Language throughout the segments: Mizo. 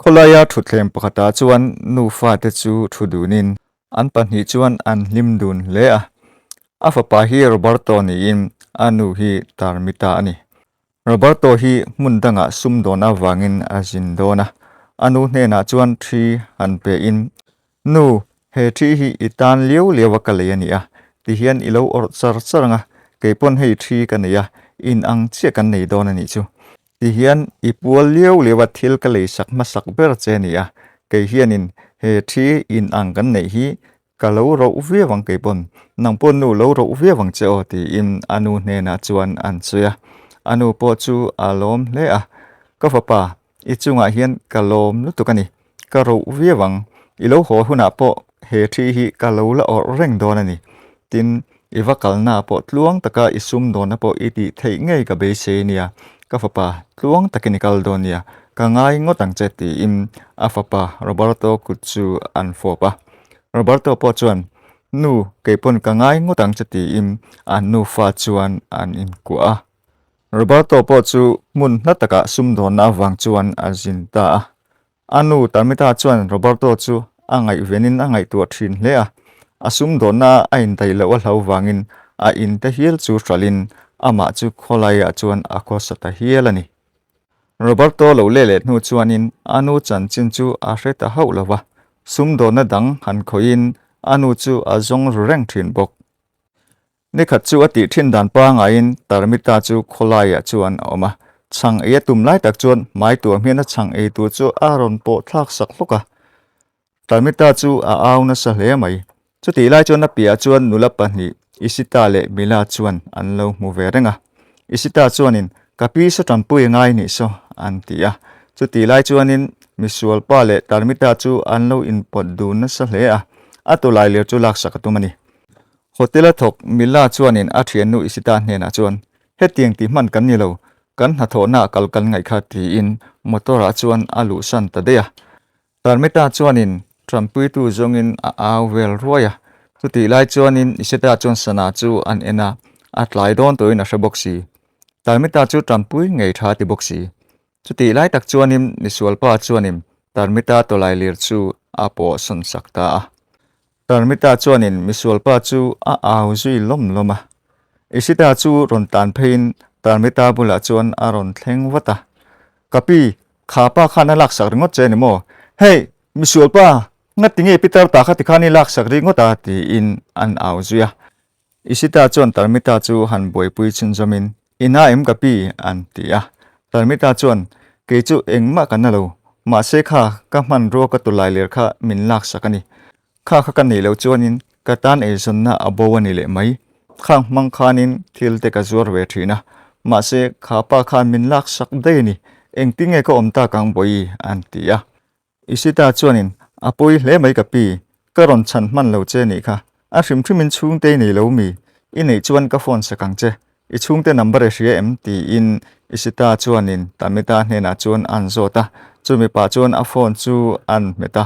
Khawlaia thutthleng pakhatah chuan nufa te chu thu dunin an pahnih chuan an hlim dun hle a. A fapa hi Roberto niin a nu hi Tarmita a ni. Roberto hi hmun dangah sumdawn avangin a zin dawn a, a nu hnenah chuan thi han pein, Nu, he thi hi i tan liau liau a ka lei a ni a, tihian i lo awrh char char ang a, kei pawn hei thi ka nei a, in ang chiah kan nei dawn a nih chu. Tihian i pual liau liau a thil ka lei sak hmasak ber che a ni a, kei hianin he thi in ang kan neih hi ka lo roh viau ang kei pawn, nang pawn nu lo roh viau ang che aw tiin a nu hnenah chuan an sawi a, a nu pawh chu a lawm hle a, ka fapa I chungah hian ka lawm lutuk a ni. Ka roh viau ang. I lo haw hunah pawh he thi hi ka lo la awrh reng dawn a ni. Tin, i va kalna pawh tluang taka i sum dawnna pawh i tih theih ngei ka beisei nia. Ka fapa, tluang takin i kal dawn nia. Ka ngai ngawt ang che tiin a fapa Roberto kut chu an fawp a. Roberto pawh chuan, Nu, kei pawn ka ngai ngawt ang che tiin an nufa chuan an inkuah a. Roberto pawh chu hmun hla takah sumdawnna avang chuan a zin ta a. A nu Tarmita chuan Roberto chu a ngaihvenin a ngaihtuah thin hle a. A sumdawnna a indaih loh a hlau vangin a inte hial chu hralhin amah chu khawlaiah chuan a khawsa ta hial a ni. Roberto lo leh leh hnu chuanin a nu chanchin chu a hre ta hauh lo va, sumdawnna dang han khawihin a nu chu a zawng ru reng thin bawk. Nikhat chu a tih thin dan pangaiin Tarmita chu khawlaiah chuan a awm a, chhang ei a tum lai tak chuan hmai tuam hian a chhang ei tur chu a rawn pawh thlak sak hlawk a. Tarmita chu a au nasa hle mai. Chutih lai chuan a piahah chuan nula pahnih Isita leh Mila chuan an lo hmu ve reng a. Isita chuanin, Ka pi saw tanpui a ngai nih saw, an ti a. Chutih lai chuanin misualpa leh Tarmita chu an lo inpawt dun nasa hle a, a tawlai ler chu laksak a tum a ni. Hotel a thawk Mila chuanin a thiannu Isita hnenah chuan, Hetiang tih hman kan ni lo, kan hnathawhnaah kal kan ngaih kha tiin motor-ah chuan a luhsan ta daih a. Tarmita chuanin tanpuitu zawngin a au vel ruai a, chutih lai chuanin Isita chuan sana chu an en a, a tlai dawn tawhin a hre bawk si. Tarmita chu tanpui ngei tha ti bawk si. Chutih lai tak chuanin misualpa chuanin Tarmita tawlailir chu a pawhsawn sak ta a. Tarmita chuanin misualpa chu a au zui lawm lawm a. Isita chu rawn tlan pheiin Tarmita bulah chuan a rawn thleng vat a. Ka pi, kha pa khan a laksak ringawt che a ni maw? Hey, misualpa, ngati nge Pitar ta kha tikhan i laksak ringawt a? tiin an au zui a. Isita chuan Tarmita chu han buaipui chhunzawmin, I na em ka pi? an ti a. Tarmita chuan, Kei chu engmah ka na lo, mahse kha ka hmanrua ka tulai ler kha min laksak a ni. Kha kha ka neih loh chuanin ka tan eizawnna a bo a ni leh mai. Khang hmang khanin thil te ka zuar ve thin a, mahse kha pa khan min laksak daih a ni. Engtinge ka awm tak ang Bawihi? an ti a. Isita chuanin, A pawi hle mai ka pi, ka rawn chhan hman lo che nih kha. A hrim hrimin chhungte i nei lo mi? I neih chuan ka phone sak ang che. I chhungte number i hria em? tiin Isita chuanin Tamita hnenah chuan a an zawt a, chumi pah chuan a phone chu a an hmet a.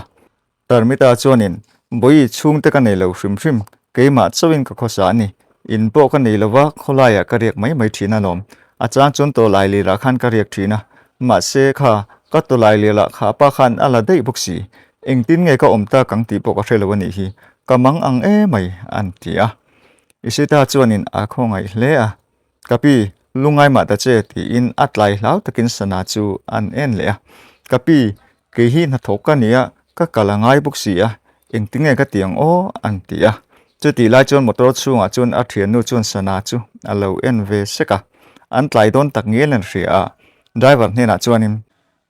Tarmita chuanin, Bawi, chhungte ka nei lo hrim hrim, keimah chauhin ka khawsa a ni. In pawh ka nei lo va, khawlaiah ka riak mai mai thin alawm. A chang chuan tawlai lirah khan ka riak thin a, mahse kha ka tawlai lirah kha pa khan a la daih bawk si. Engtin nge ka awm tak ang tih pawh ka hre lo a nih hi, ka mang ang emai, an ti a. Isita chuanin a khawngaih hle a, Ka pi, lungai mah ta che, tiin a tlai hlau takin sana chu an en leh a. Ka pi, kei hi hnathawk ka ni a, ka kal a ngai bawk si a, engtinge ka ti ang aw, an ti a. Chutih lai chuan motor chhungah chuan a thiannu chuan sana chu a lo en ve sek a, an tlai dawn tak ngial an hria a. Driver hnenah chuanin,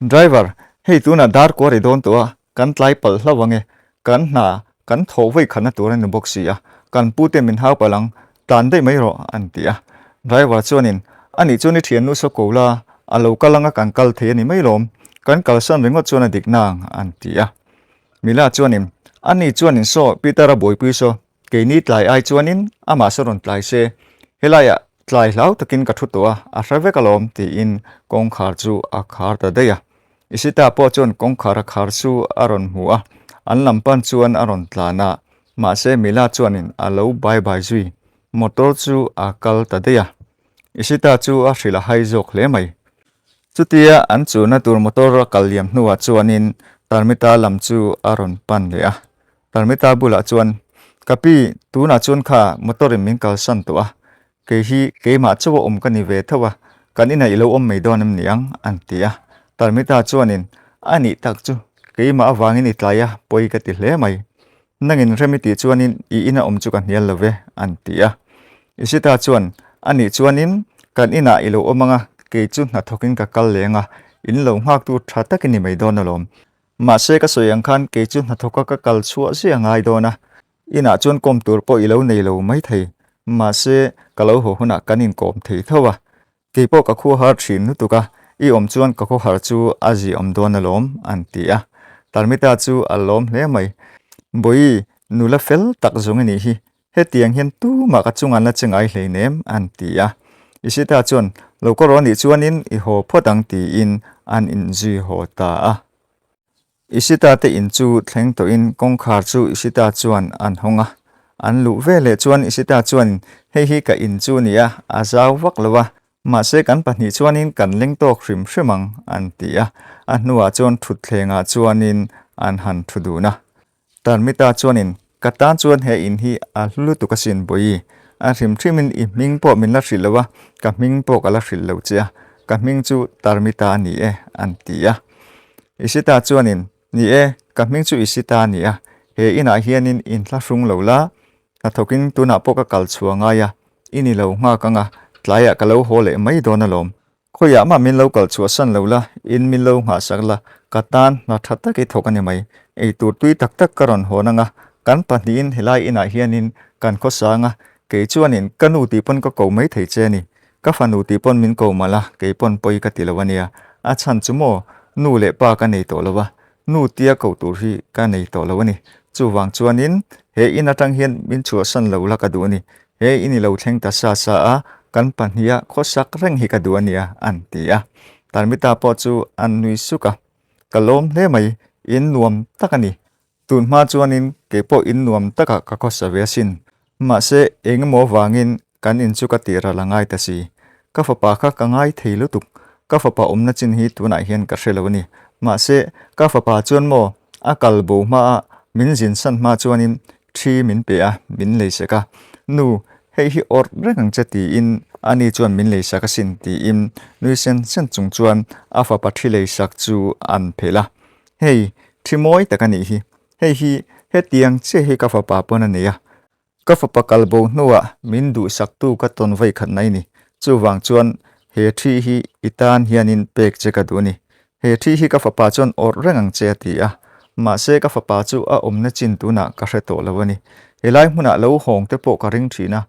Driver, hei tunah dar kuar i dawn tawh a, kan tlai palh hlauh ang e, kan hna kan thawh vawi khatna tur a ni bawk si a, kan pute min hau palh ang, tlan daih mai rawh, an ti a. Driver chuanin, Anih chuan i thiannu saw ko la, a lo kal anga kan kal thei a ni mai lawm, kan kalsan ringawt chuan a dik nang, an ti a. Mila chuanin, Ani chuanin saw Peter-a buaipui saw, Keini tlai ai chuanin amah saw rawn tlai se, helaiah tlai hlau takin ka thu tawh a, a hre vek alawm tiin kawngkhar chu a khar ta daih a. Isita pawh chuan kawngkhar a khar chu a rawn hmu a, an lam pan chuan a rawn tlan a, mahse Mila chuanin a lo bai bai zui, motor chu a kal ta daih a. Isita chu a hrilh a hai zawk hle mai. Chutia an churna tur motor a kal liam hnuah chuanin Tarmita lam chu a rawn pan leh a. Tarmita bulah chuan, Ka pi, tunah chuan kha motor in min kalsan tawh a, kei hi keimah chauh a awm ka ni ve tho a, kan inah i lo awm mai dawn em ni ang? an ti a. Tarmita chuanin, A nih tak chu, keimah avangin i tlai a, pawi ka ti hle mai. Nangin rem i tih chuanin i ina awm chu ka hnial lo ve, an ti a. Isita chuan, A nih chuanin kan inah i lo awm ang a, kei chu hnathawkin ka kal leng a, in lo nghaktu tha tak i ni mai dawn alawm. Mahse ka sawi ang khan kei chu hnathawka ka kal chhuah zia ngai dawn a, inah chuan kawm tur pawh i lo nei lo maithei. Mahse ka lo haw hunah kan inkawm thei tho a, Kei pawh ka khuahar thin lutuk a, i awm chuan ka khawhar chu a zi awm dawn alawm, an ti a. Tarmita chu a lawm hle mai. Bawihi, nula fel tak zawng i nih hi, hetiang hian tumah ka chunga la che ngai hleinem, an ti a. Isita chuan, Lo ka rawh anih chuanin i haw phawt ang tiin an inzui haw ta a. Isita te in chu thleng tawhin kawngkhar chu Isita chuan an hawng a. An luh ve leh chuan Isita chuan, Hei hi ka in chu nia, a zau vak lo a, mahse kan pahnih chuanin kan leng tawk hrim hrim ang, an ti a. A hnuah chuan thutthlengah chuanin an han thu dun a. Tarmita chuanin, Ka tan chuan he in hi a hlu lutuk asin Bawihi. A hrim hrimin i hming pawh min la hrilh lo a, ka hming pawh ka la hrilh lo che a, ka hming chu Tarmita a ni e, an ti a. Isita chuanin, Ni e, ka hming chu Isita a ni a, he inah hianin inthlahrung lo la, hnathawkin tunah pawh ka kal chhuah ngai a, i ni lo nghak ang a, tlaiah ka lo haw leh mai dawn alawm. Khawiah mah min lo kal chhuahsan lo la, in min lo nghahsak la, ka tan hna tha tak i thawk a ni mai. Eitur tui tak tak ka rawn hawn ang a, kan pahnihin helai inah hianin kan khawsang a, kei chuanin ka nu tih pawn ka ko mai thei che a ni. Ka fanu tih pawn min ko malh a, kei pawn pawi ka ti lo a nia. A chhan chu maw, nu leh pa ka nei tawh lo a, nu tia ko tur hi ka nei tawh lo a ni. Chuvang chuanin he in atang hian min chhuahsan lo la ka duh a ni. He in i lo thleng ta sa sa a, kan pahniha khawsak reng hi ka duh a nia, an ti a. Tarmita pawh chu an nui suk a, Ka lawm hle mai, in nuam tak a ni. Tun hma chuanin kei pawh in nuam takah ka khawsa ve asin. Mahse, eng emaw avangin kan in chu ka tih ral a ngai ta si. Ka fapa kha ka ngai thei lutuk. Ka fapa awmna chin hi tunah hian ka hre lo a ni. Mahse, ka fapa chuan maw a kal bo hma a, min zin san hma chuanin thi min pe a, min lei sek a. Nu, hei hi awrh reng ang che tiin ani chuan min lei sak asin tiin nui sen sen chung chuan a fapa thi lei sak chu an phelh a. Hei, thi mawi tak a nih hi. Hei hi, hetiang chiah hi ka fapa pawn a nei a. Ka fapa kal bo hnuah min duhsaktu ka tawn vawi khat mai ni. Chuvang chuan he thi hi i tan hianin pek che ka duh a ni. He thi hi ka fapa chuan awrh reng ang che a ti a. Mahse ka fapa chu a awmna chin tunah ka hre tawh lo a ni. Helai hmunah lo hawng te pawh ka ring thin a.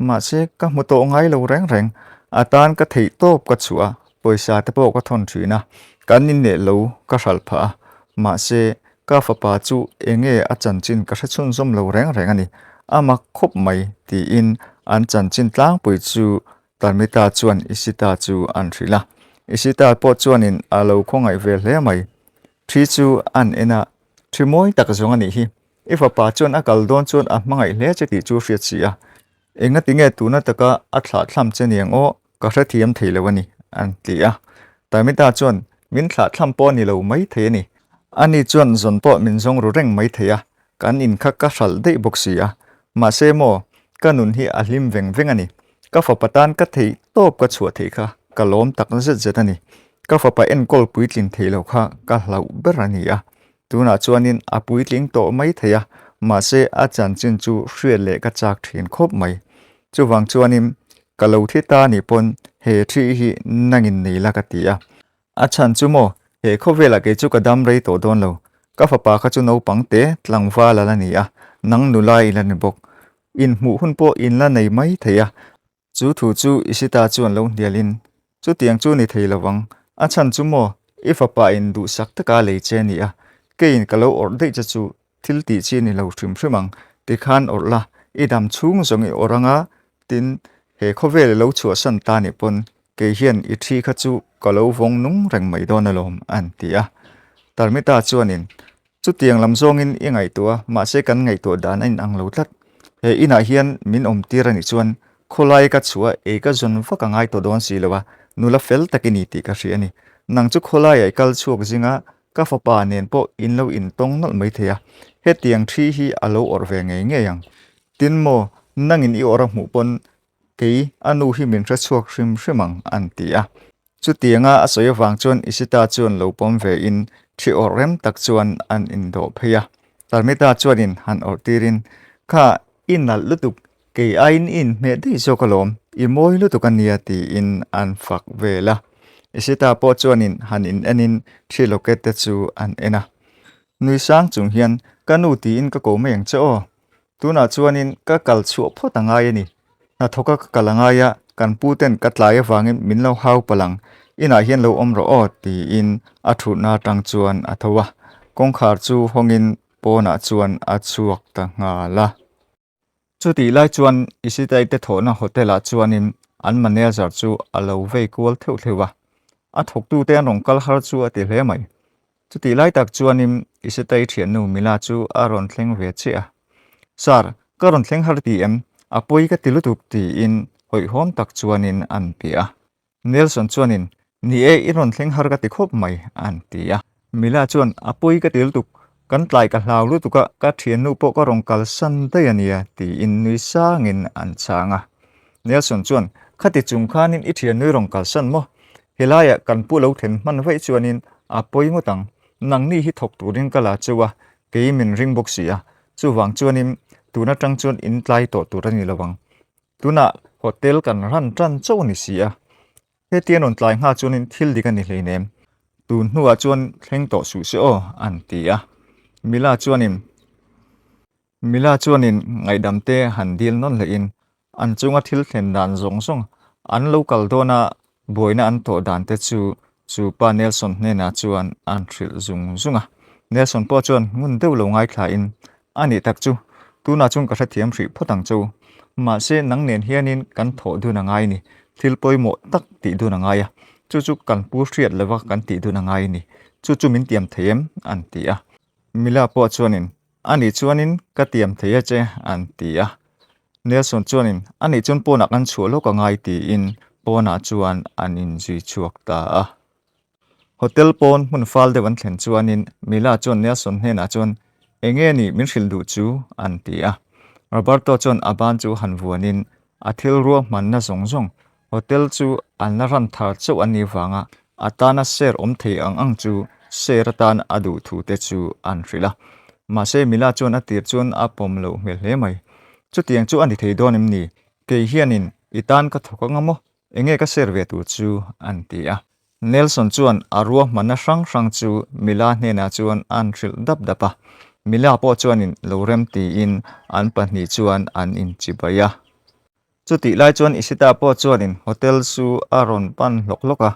Mahse ka hmu tawh ngai lo reng reng. A tan ka theih tawp ka chhuah a. Pawisa te pawh ka thawn thin a, kan inleh lo ka hralh phah a, mahse ka fapa chu enge a chanchin ka hre chhunzawm lo reng reng a ni, a mak khawp mai tiin an chanchin tlangpui chu Tarmita chuan Isita chu an hrilh a, Isita pawh chuanin a lo khawngaih ve hle mai, thi chu an en a, thi mawi tak zawng a nih hi, i fapa chuan a kal dawn chuan a hmangaih hle che tih chu hriat si a, Engatinge tuna taka a thlahthlam che niang aw, ka hrethiam thei lo a ni, an ti a. Tarmita chuan, Min thlahthlam pawh a ni lo mai thei a ni. Ani chuan zawn pawh min zawng ru reng mai thei a, kan in kha ka hralh daih bawk si a. Mahse maw, ka nun hi a hlim veng veng a ni. Ka fapa tan ka theih tawp ka chhuah theih kha ka lawm tak zet zet a ni. Ka fapa enkawl puitlin thei lo kha ka hlauh ber a ni a. Tunah chuanin a puitling tawh mai thei a, mahse a chanchin chu hriat leh ka chak thin khawp mai. Chuvang chuanin ka lo thi ta nih pawn he thi hi nangin nei la ka ti a. A chhan chu maw, he khawvelah kei chu ka dam rei tawh dawn lo. Ka fapa kha chu naupang te tlangval a la ni a, nang nula i la ni bawk. Inhmuh hun pawh in la nei mai thei a. Chu thu chu Isita chuan lo hnialin, Chutiang chu ni thei lovang, a chhan chu maw, i fapa in duhsak taka lei che a ni a, keiin ka lo awrh daih che chu thil tih chi ni lo hrim hrim ang, tikhan awrh la, i dam chhung zawng i awrh anga, tin, he khawvel i lo chhuahsan ta nih pawn kei hian i thi kha chu ka lo vawng nung reng mai dawn alawm, an ti a. Tarmita chuanin, Chutiang lam zawngin i ngaihtuah a, mahse kan ngaihtuah dan a inang lo tlat. He inah hian min awm tir a nih chuan khawlai ka chhuah ei ka zawn vak a ngai tawh dawn si lo a, nula fel tak i ni tih ka hria a ni. Nang chu khawlaiah i kal chhuak zing a, ka fapa nen pawh in lo intawng nawlh mai thei a, hetiang thi hi a lo awrh ve ngei ngei ang. Tin maw, nangin i awrh a hmuh pawn kei a nu hi min hre chhuak hrim hrim ang, an ti a. Chutianga a sawi avang chuan Isita chuan lo pawm ve in thi awrh rem tak chuan an indawh phei a. Tarmita chuanin han awrh tirin, Kha, i nalh lutuk, kei aiin i inhmeh daih zawk alawm, i mawi lutuk a nia tiin an fak vel a. Isita pawh chuanin han in enin thi locket te chu an en a. Nui sang chung hian, Ka nu tiin ka ko mai ang che aw. Tunah chuanin ka kal chhuah phawt a ngai a ni. Hnathawka ka kal a ngai a, kan pu ten ka tlai avangin min lo hau palh ang, inah hian lo awm rawh aw tiin a thutna atang chuan a tho a, kawngkhar chu hawngin pawnah chuan a chhuak ta nghal a. Chutih lai chuan Isitai te thawhna hotel ah chuanin an manager chu a lo vei kual theuh theuh a, a thawktute an rawn kal har chu a ti hle mai. Chutih lai tak chuanin Isetei thiannu Mila chu a rawn thleng ve chiah a. Sir, ka rawn thleng har ti em? A pawi ka ti lutuk tiin hawihhawm tak chuanin an ti a. Nelson chuanin, Ni e, i rawn thleng har ka ti khawp mai, an ti a. Mila chuan, A pawi ka ti lutuk, kan tlai ka hlau lutuk a, ka thiannu pawh ka rawn kalsan daih a nia, tiin nui sangin an chhang a. Nelson chuan, Khati chung khanin i thiannui rawn kalsan maw? Helaiah kan pu lo then hman vaih chuanin a pawi ngawt ang. Nangni hi thawk turin ka la cheu a, kei min ring bawk si a. Chuvang chuanin tun atang chuan in tlai tawh tur a ni lo ang. Tunah hotel kan ran tan chauh a ni si a. Hetiang rawn tlai nghal chuanin thil dik a ni hleinem. Tun hnuah chuan thleng tawh suh se aw, an ti a. Mila chuanin. Mila chuanin ngaihdam te han dil nawn hlehin an chunga thil thlen dan zawng zawng an lo kal dawn a, buaina an tawh dan te chu chu pa Nelson hnenah chuan an hrilh zung zung a. Nelson pawh chuan ngun deuh lo ngaithlain, A nih tak chu, tunah chuan ka hrethiam hrih phawt ang chu. Mahse nang nen hianin kan thawh dun a ngai ni, thil pawimawh tak tih dun a ngai a, chu chu kan pu hriat lova kan tih dun a ngai ni, chu chu min tiam thei em? an ti a. Mila pawh chuanin, A nih chuanin ka tiam thei a che, an ti a. Nelson chuanin, A nih chuan pawnah kan chhuah lawk a ngai tiin pawnah chuan an inzui chhuak ta a. Hotel pawn hmun fal deuh an thlen chuanin Mila chuan Nelson hnenah chuan, Enge nih min hrilh duh chu? an ti a. Roberto chuan a ban chu han vuanin a thil ruahmanna zawng zawng Hotel chu an la ran thar chauh a nih vanga a tana share awm thei ang ang chu share atan a duh thu te chu an hrilh a. Mahse Mila chuan a tir chuan a pawm loh hmel hle mai. Chutiang chu a ni thei dawn em ni? Kei hianin i tan ka thawk anga maw? Enge ka share ve tur chu? an ti a. Nelson chuan a ruahmanna hrang hrang chu Mila hnenah chuan an hrilh dap dap a. Mila pawh chuanin lo rem tiin an pahnih chuan an inchibai a. Chutih lai chuan Ishita pawh chuanin hotel chu a rawn pan hlawk hlawk a.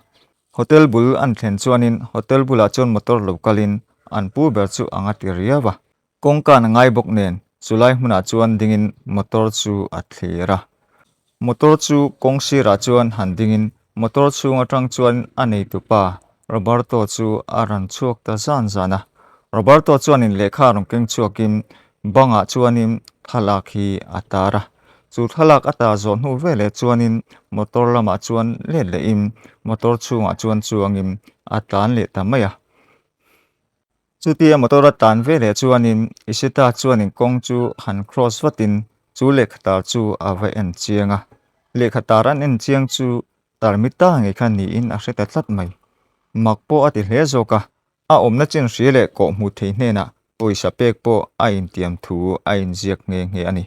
Hotel bul an thlen chuanin hotel bulah chuan motor lo kalin an pu ber chu a nga ti riau a. Kawngkan a ngai bawk nen chulai hmunah chuan dingin motor chu a thlir a. Motor chu kawng sirah chuan han dingin motor chhung atang chuan a neitupa Roberto chu a rawn chhuak ta zan zan a. Roberto chuanin lehkha rawn keng chhuakin bangah chuanin thlalak hi a tar a. Chu thlalak a ta zawh hnu veleh chuanin motor lamah chuan let lehin motor chhungah chuan chuangin a tlan leh ta mai a. Chutia motor a tlan veleh chuanin Ishita chuanin kawng chu han cross vatin chu lehkha tar chu a va en chiang a. Lehkha tar an en chiang chu tarmita ngei kha niin a hre ta tlat mai. Mak pawh a ti hle zawk a, A awmna chin hria leh kawh hmuh thei hnenah pawisa pek pawh a intiam thu a inziak nghe nghe a ni.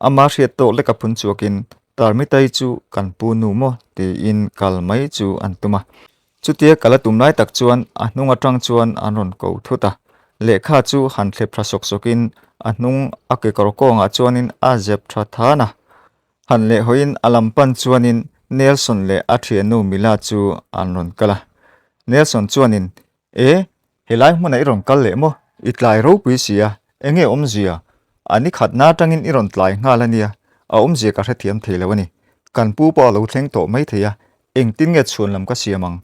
Ama hriat tawk leka phun chhuakin Tarmitai chu kan pu nu maw tiin kal mai chu an tum a. Chutia kal a tum lai tak chuan a hnung atang chuan an rawn ko thut a. Lehkha chu han thlep tha sawk sawkin a hnung a kekawr kawngah chuanin a zep tha than a. Han leh hawiin a lam pan chuanin Nelson leh a thiannu Mila chu an rawn kal a. Nelson chuanin, E, helai hmunah i rawn kal leh maw? I tlai ropui si a, enge awmzia? A ni khatna atangin i rawn tlai nghal a nia, a awmzia ka hrethiam thei lo a ni. Kan pu pawh a lo thleng tawh mai thei a, Engtin nge chhuan lam ka siam ang?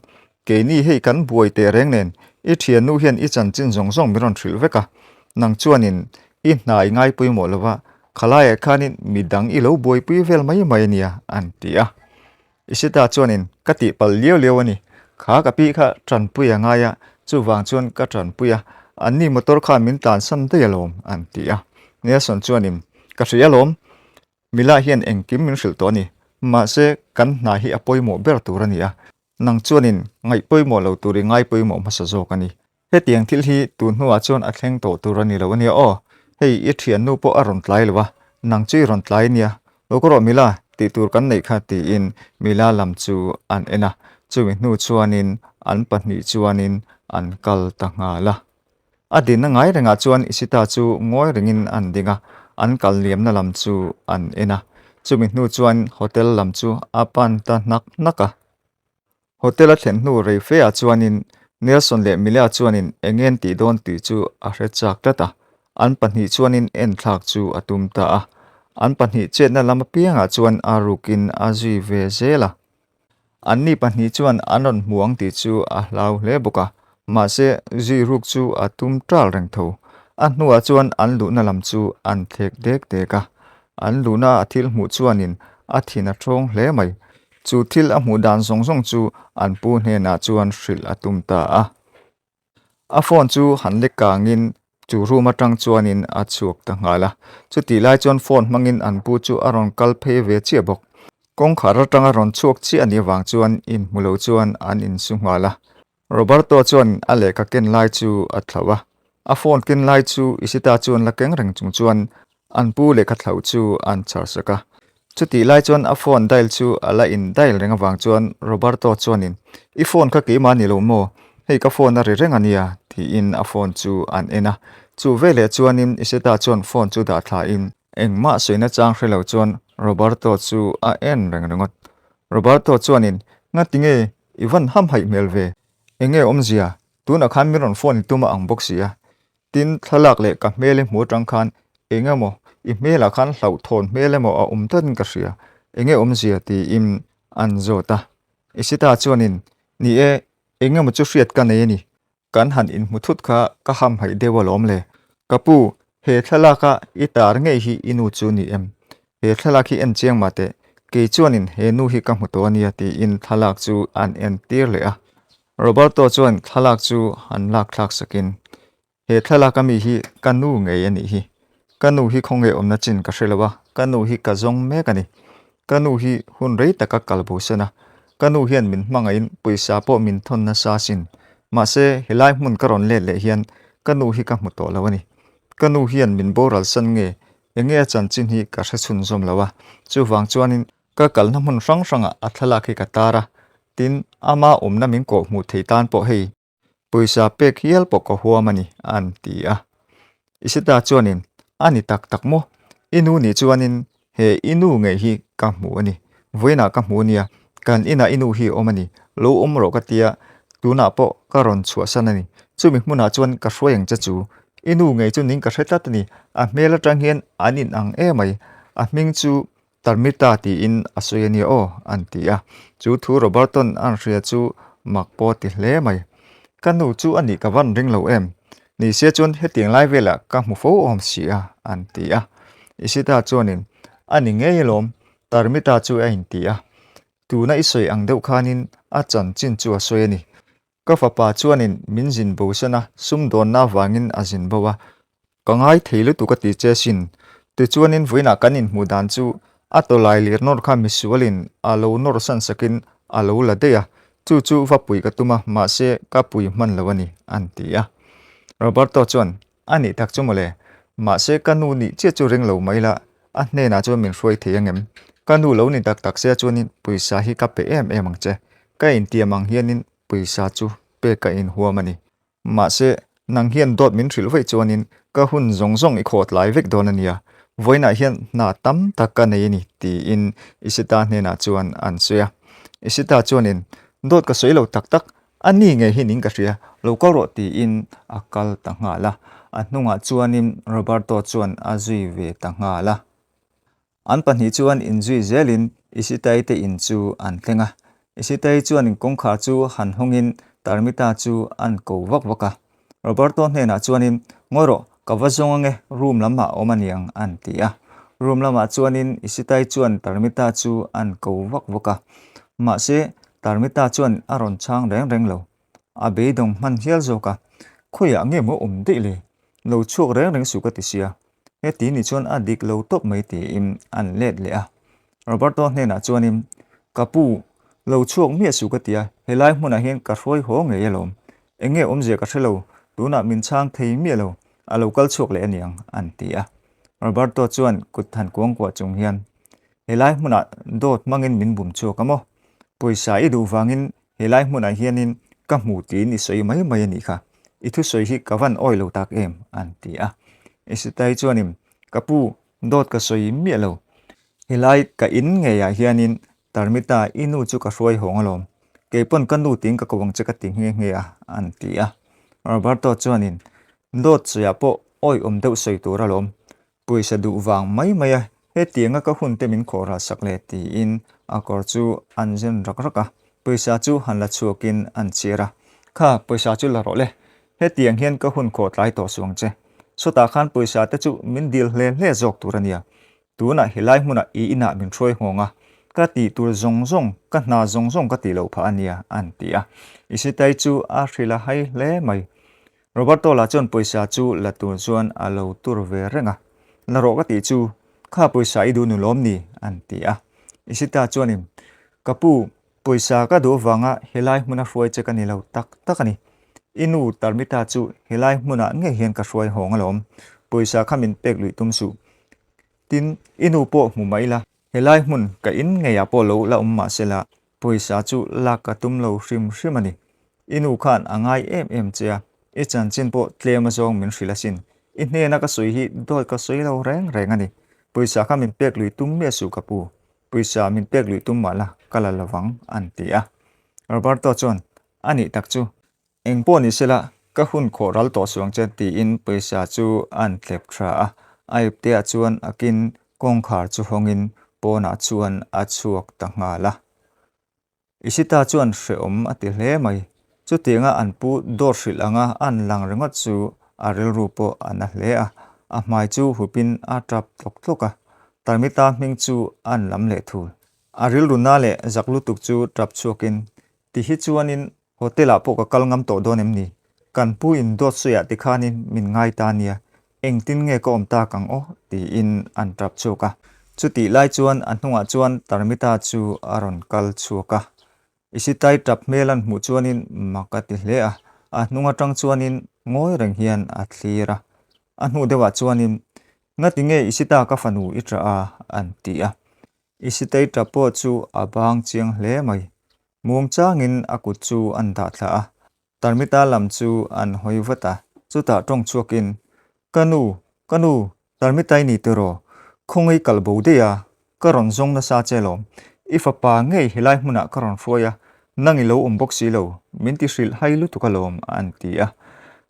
Keini hei kan buai teh reng nen, i thiannu hian i chanchin zawng zawng min rawn hrilh vek a. Nang chuanin i hna i ngai pawimawh lo va, khalaiah khanin mi dang i lo buaipui vel mai mai a nia, an ti a. Ishita chuanin, Ka tihpalh liau liau a ni. Kha ka pi kha tanpui a ngai a, chuvang chuan ka tanpui a, anni motor khan min tlansan daih alawm, an ti a. Nelson chuanin, Ka hria alawm, Mila hian engkim min hrilh tawh a ni. Mahse, kan hna hi a pawimawh ber tur a ni a, nang chuanin ngaih pawimawh lo tur i ngai pawimawh hmasa zawk a ni. Hetiang thil hi tun hnuah chuan a thleng tawh tur a ni lo a nia aw. Hei i thiannu pawh a rawn tlai lo a, nang chu i rawn tlai nia. Lo ka rawh Mila, tih tur kan neih kha tiin Mila lam chu an en a, chumi hnu chuanin an pahnih chuanin an kal ta nghal a. A dinna ngai rengah chuan Isita chu ngawi rengin an ding a, an kal liamna lam chu an en a. Chumi hnu chuan hotel lam chu a pan ta hnak hnak a. Hotel a thlen hnu rei fe ah chuanin Nelson leh Milia chuanin eng nge an tih dawn tih chu a hre chak tlat a, an pahnih chuanin enthlak chu a tum ta a. An pahnih chetna lam apiangah chuan a rukin a zui ve zel a. Anni pahnih chuan an rawn hmu ang tih chu a hlau hle bawk a, mahse zui ruk chu a tum ṭal reng tho. A hnuah chuan an luhna lam chu an thlek dek dek a, an luhna a thil hmuh chuanin a thin a ṭhawng hle mai. Chu thil a hmuh dan zawng zawng chu an pu hnenah chuan hrilh a tum ta a. A phone chu han lek kangin chu room atang chuanin a chhuak ta nghal a. Chutih lai chuan phone hmangin an pu chu a rawn kal phei ve chiah bawk. Kawngkhar atanga rawn chhuak chiah a nih avang chuan inhmu lo chuan an insu nghal a. Roberto chuan a lehkha ken lai chu a thlauh a. A phone ken lai chu Isita chuan la keng reng chung chuan An pu lehkha thlauh chu an chhar sak a. Chutih lai chuan a phone dial chu a la in dial reng avang chuan Roberto chuanin, I phone kha keimah ni lo maw? Hei ka phone a ri reng a nia, tiin a phone chu an en a. Chu veleh chuanin Iseta chuan phone chu dah thlain engmah sawina chang hre lo chuan Roberto chu a en reng ringawt. Roberto chuanin, Ngatinge i van hamhaih hmel ve? Enge awmzia? Tunah khan min rawn phone i tum a ang bawk si a. Tin, thlalak leh ka hmel i hmu atang khan eng emaw i hmelah khan hlauhthawn hmel emaw a awm tlatin ka hria, enge awmzia tiin an zawt a. Isita chuanin, Ni e, eng emaw chu hriat ka nei a ni, kan han inhmu thut kha ka hamhaih deuh alawm le. Ka pu, he thlalaka i tar ngei hi i nu chu ni em? He thlalak hi en chiang mah teh, kei chuanin he nu hi ka hmu tawh a nia tiin thlalak chu an en tir leh a. Roberto chuan thlalak chu han lak thlak sakin, He thlalak ami hi ka nu ngei a nih hi. Ka nu hi khawnge awmna chin ka hre lo a, ka nu hi ka zawng mek a ni. Ka nu hi hun rei taka kal bo sen a, ka nu hian min hmangaihin pawisa pawh min thawn nasa asin. Mahse, helai hmun ka rawn let leh hian ka nu hi ka hmu tawh lo a ni. Ka nu hian min boral san nge, enge a chanchin hi ka hre chhunzawm lo a, chuvang chuanin Ka kalna hmun hrang hrangah a thlalak hi ka tar a, tin, ama awmna min kawh hmuh thei tan pawh hei pawisa pek hial pawh ka huam a ni, an ti a. Isita chuanin, A ni tak tak maw? I nu nih chuanin he i nu ngei hi ka hmu a ni. Vawiinah ka hmu a nia, kan inah i nu hi a awm a ni, lo awm rawh ka tia, tunah pawh ka rawn chhuahsan a ni. Chumi hmunah chuan ka hruai ang che chu. I nu ngei chu ning ka hre tlat a ni, a hmel atang hian an inang emai, a hming chu Tarmita tiin a sawi a nia aw, an ti a. Chu thu Roberton an hria chu mak pawh ti hle mai. Ka nu chu a nih ka van ring lo em? Ni se chuan hetiang lai velah ka hmu fo awm si a, an ti a. Isita chuanin, A ni ngei alawm, Tarmita chu a inti a. Tuna i sawi ang deuh khanin a chanchin chu a sawi a ni. Ka fapa chuanin min zin bo san a, sumdawnna avangin a zin bo a. Ka ngai thei lutuk a ti che sin. Tichuanin vawiinah kan inhmuh dan chu a tawlai lir nawr kha misualin a lo nawr san sakin a lo la daih a, chu chu va pui ka tum a, mahse ka pui hman lo a ni, an ti a. Roberto chuan, A nih tak chu mawle, mahse ka nu nih chiah chu ring lo mai la, a hnenah chuan min hruai thei angem? Ka nu lo ni tak tak sia chuanin pawisa hi ka pe em em ang che, ka intiam ang hianin pawisa chu pek ka inhuam a ni. Mahse, nang hian dawt min hrilh vaih chuanin ka hun zawng zawng i khawtlai vek dawn a nia, vawiinah hian hna tam tak ka nei a ni, tiin Isita hnenah chuan an sawi a. Isita chuanin, Dawt ka sawi lo tak tak, A ni ngei hi ning ka hria, lo kal rawh tiin a kal ta nghal a. A hnungah chuanin Roberto chuan a zui ve ta nghal a. An pahnih chuan inzui zelin Isitai te in chu an thleng a. Isitai chuan kawngkhar chu han hawngin Tarmita chu an ko vak vak a. Roberto hnenah chuanin, Ngawi rawh, ka va zawng ange, room lamah a awm a niang, an ti a. Room lamah chuanin Isitai chuan Tarmita chu an ko vak vak a. Mahse. Tarmita chuan a rawn chhang reng reng lo. A beidawng hman hial zawk a, Khawiah nge maw awm daih le? Lo chhuak reng reng suh ka ti sia. Heti ni chuan a dik lo tawp mai tiin an let leh a. Roberto hnenah chuanin, Ka pu, lo chhuak miah suh ka ti a, helai hmunah hian ka hruai haw ngei alawm. Eng nge awmzia ka hre lo, tunah min chhang thei miah lo, a lo kal chhuak leh aniang, an ti a. Roberto chuan kut han kuangkuah chung hian, Helai hmunah dawt hmangin min bum chhuak a maw? Pawisa i duh vangin helai hmunah hianin ka hmu tiin i sawi mai mai a nih kha. I thusawi hi ka van awi lo tak em? an ti a. Isitai chuanin, Ka pu, dawt ka sawi miah lo. Helai ka in ngeiah hianin Tarmita i nu chu ka hruai hawng alawm. Kei pawn ka nu tiin ka ko ang che ka ti nghe nghe a, an ti a. Roberto chuanin, Dawt sawiah pawh awiawm deuh sawi tur alawm. Pawisa duh vang mai mai a, hetianga ka hun te min khawh ral sak le tiin a kawr chu an zen rak rak a, pawisa chu han la chhuakin an chhiar a, Kha, pawisa chu la rawh le, hetiang hian ka hun khawh tlai tawh suh ang che. Sawtah khan pawisa te chu min dil hle hle zawk tur a nia. Tunah helai hmunah i inah min hruai nghawng a, ka tih tur zawng zawng, ka hna zawng zawng ka tih loh phah a nia, an ti a. Isitai chu a hrilh a hai hle mai. Roberto lah chuan pawisa chu la tur chuan a lo tur ve reng a, La rawh ka tih chu, kha pawisa i duh nu lawm ni? an ti a. Isita chuanin, Ka pu, pawisa ka duh avanga helai hmuna hruai che ka ni lo tak tak a ni. I nu Tarmita chu helai hmunah ngei hian ka hruai hawng alawm, pawisa kha min pek luih tum suh. Tin, i nu pawh hmu mai la, helai hmun ka in ngeiah pawh lo la awm mah sela, Pawisa chu lak ka tum lo hrim hrim a ni. I nu khan a ngai em em che a, i chanchin pawh tlem azawng min hrilh asin. I hnena ka sawi hi dawt ka sawi lo reng reng a ni. Pawisa kha min pek lui tum miah suh ka pu. Pawisa min pek lui tum mah la ka la lovang an ti a. Roberto chuan, A nih tak chu. Eng pawh ni sela, ka hun khawh ral tawh suang che tiin pawisa chu an tlep tha a, a ipteah chuan a kin kawngkhar chu hawngin pawnah chuan a chhuak ta nghal a. Isita chuan hrehawm a ti hle mai, chutianga an pu dawt hrilh anga an lang ringawt chu a rilru pawh a na hle a, a hmai chu hupin a tap tlawk tlawk a, Tarmita hming chu an lam leh thul. A rilru na leh zak lutuk chu tap chhuakin ti hi chuanin Hotel ah pawh ka kal ngam tawh dawn em ni? Kan pu in dawt sawiah ti khanin min ngai ta nia, engtin nge ka awm tak ang aw? tiin an tap chhuak a. Chutih lai chuan a hnungah chuan Tarmita chu a rawn kal chhuak a. Isitai tap hmel an hmuh chuanin mak a ti hle a, a hnung atang chuanin ngawi reng hian a thlir a. A hnu deuhah chuanin, Ngati nge Isita ka fanu i tah a? an ti a. Isitei tap pawh chu a bang chiang hle mai. Muangchangin a kut chu an dah thla a, Tarmita lam chu an hawi vat a, chutah tawng chhuakin, Ka nu, ka nu, Tarmita i ni tiraw? Khawngaih kal bo daih a, ka rawn zawng nasa che lawm. I fapa ngei helai hmunah ka rawn hruai a, nang i lo awm bawk si lo, min ti hrilh hai lutuk alawm, an ti a.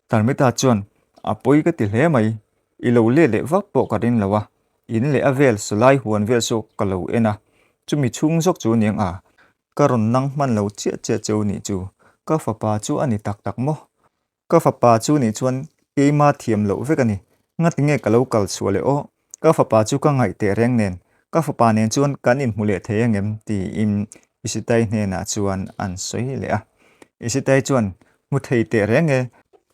Tarmita chuan, A pawi ka ti hle mai, i lo let leh vak pawh ka ring lo a, in leh a vel sawlai huan vel saw ka lo en a, chumi chhung zawk chu aniang a, Ka rawn nang hman lo chiah chiah cheu nih chu, ka fapa chu a ni tak tak maw? Ka fapa chu nih chuan keima thiam loh vek a ni, ngati nge ka lo kal chhuah leh aw, ka fapa chu ka ngaih teh reng nen, ka fapa nen chuan kan inhmu leh thei angem tiin Isitai hnenah chuan an sawi leh a. Isitai chuan, Hmu thei teh reng e,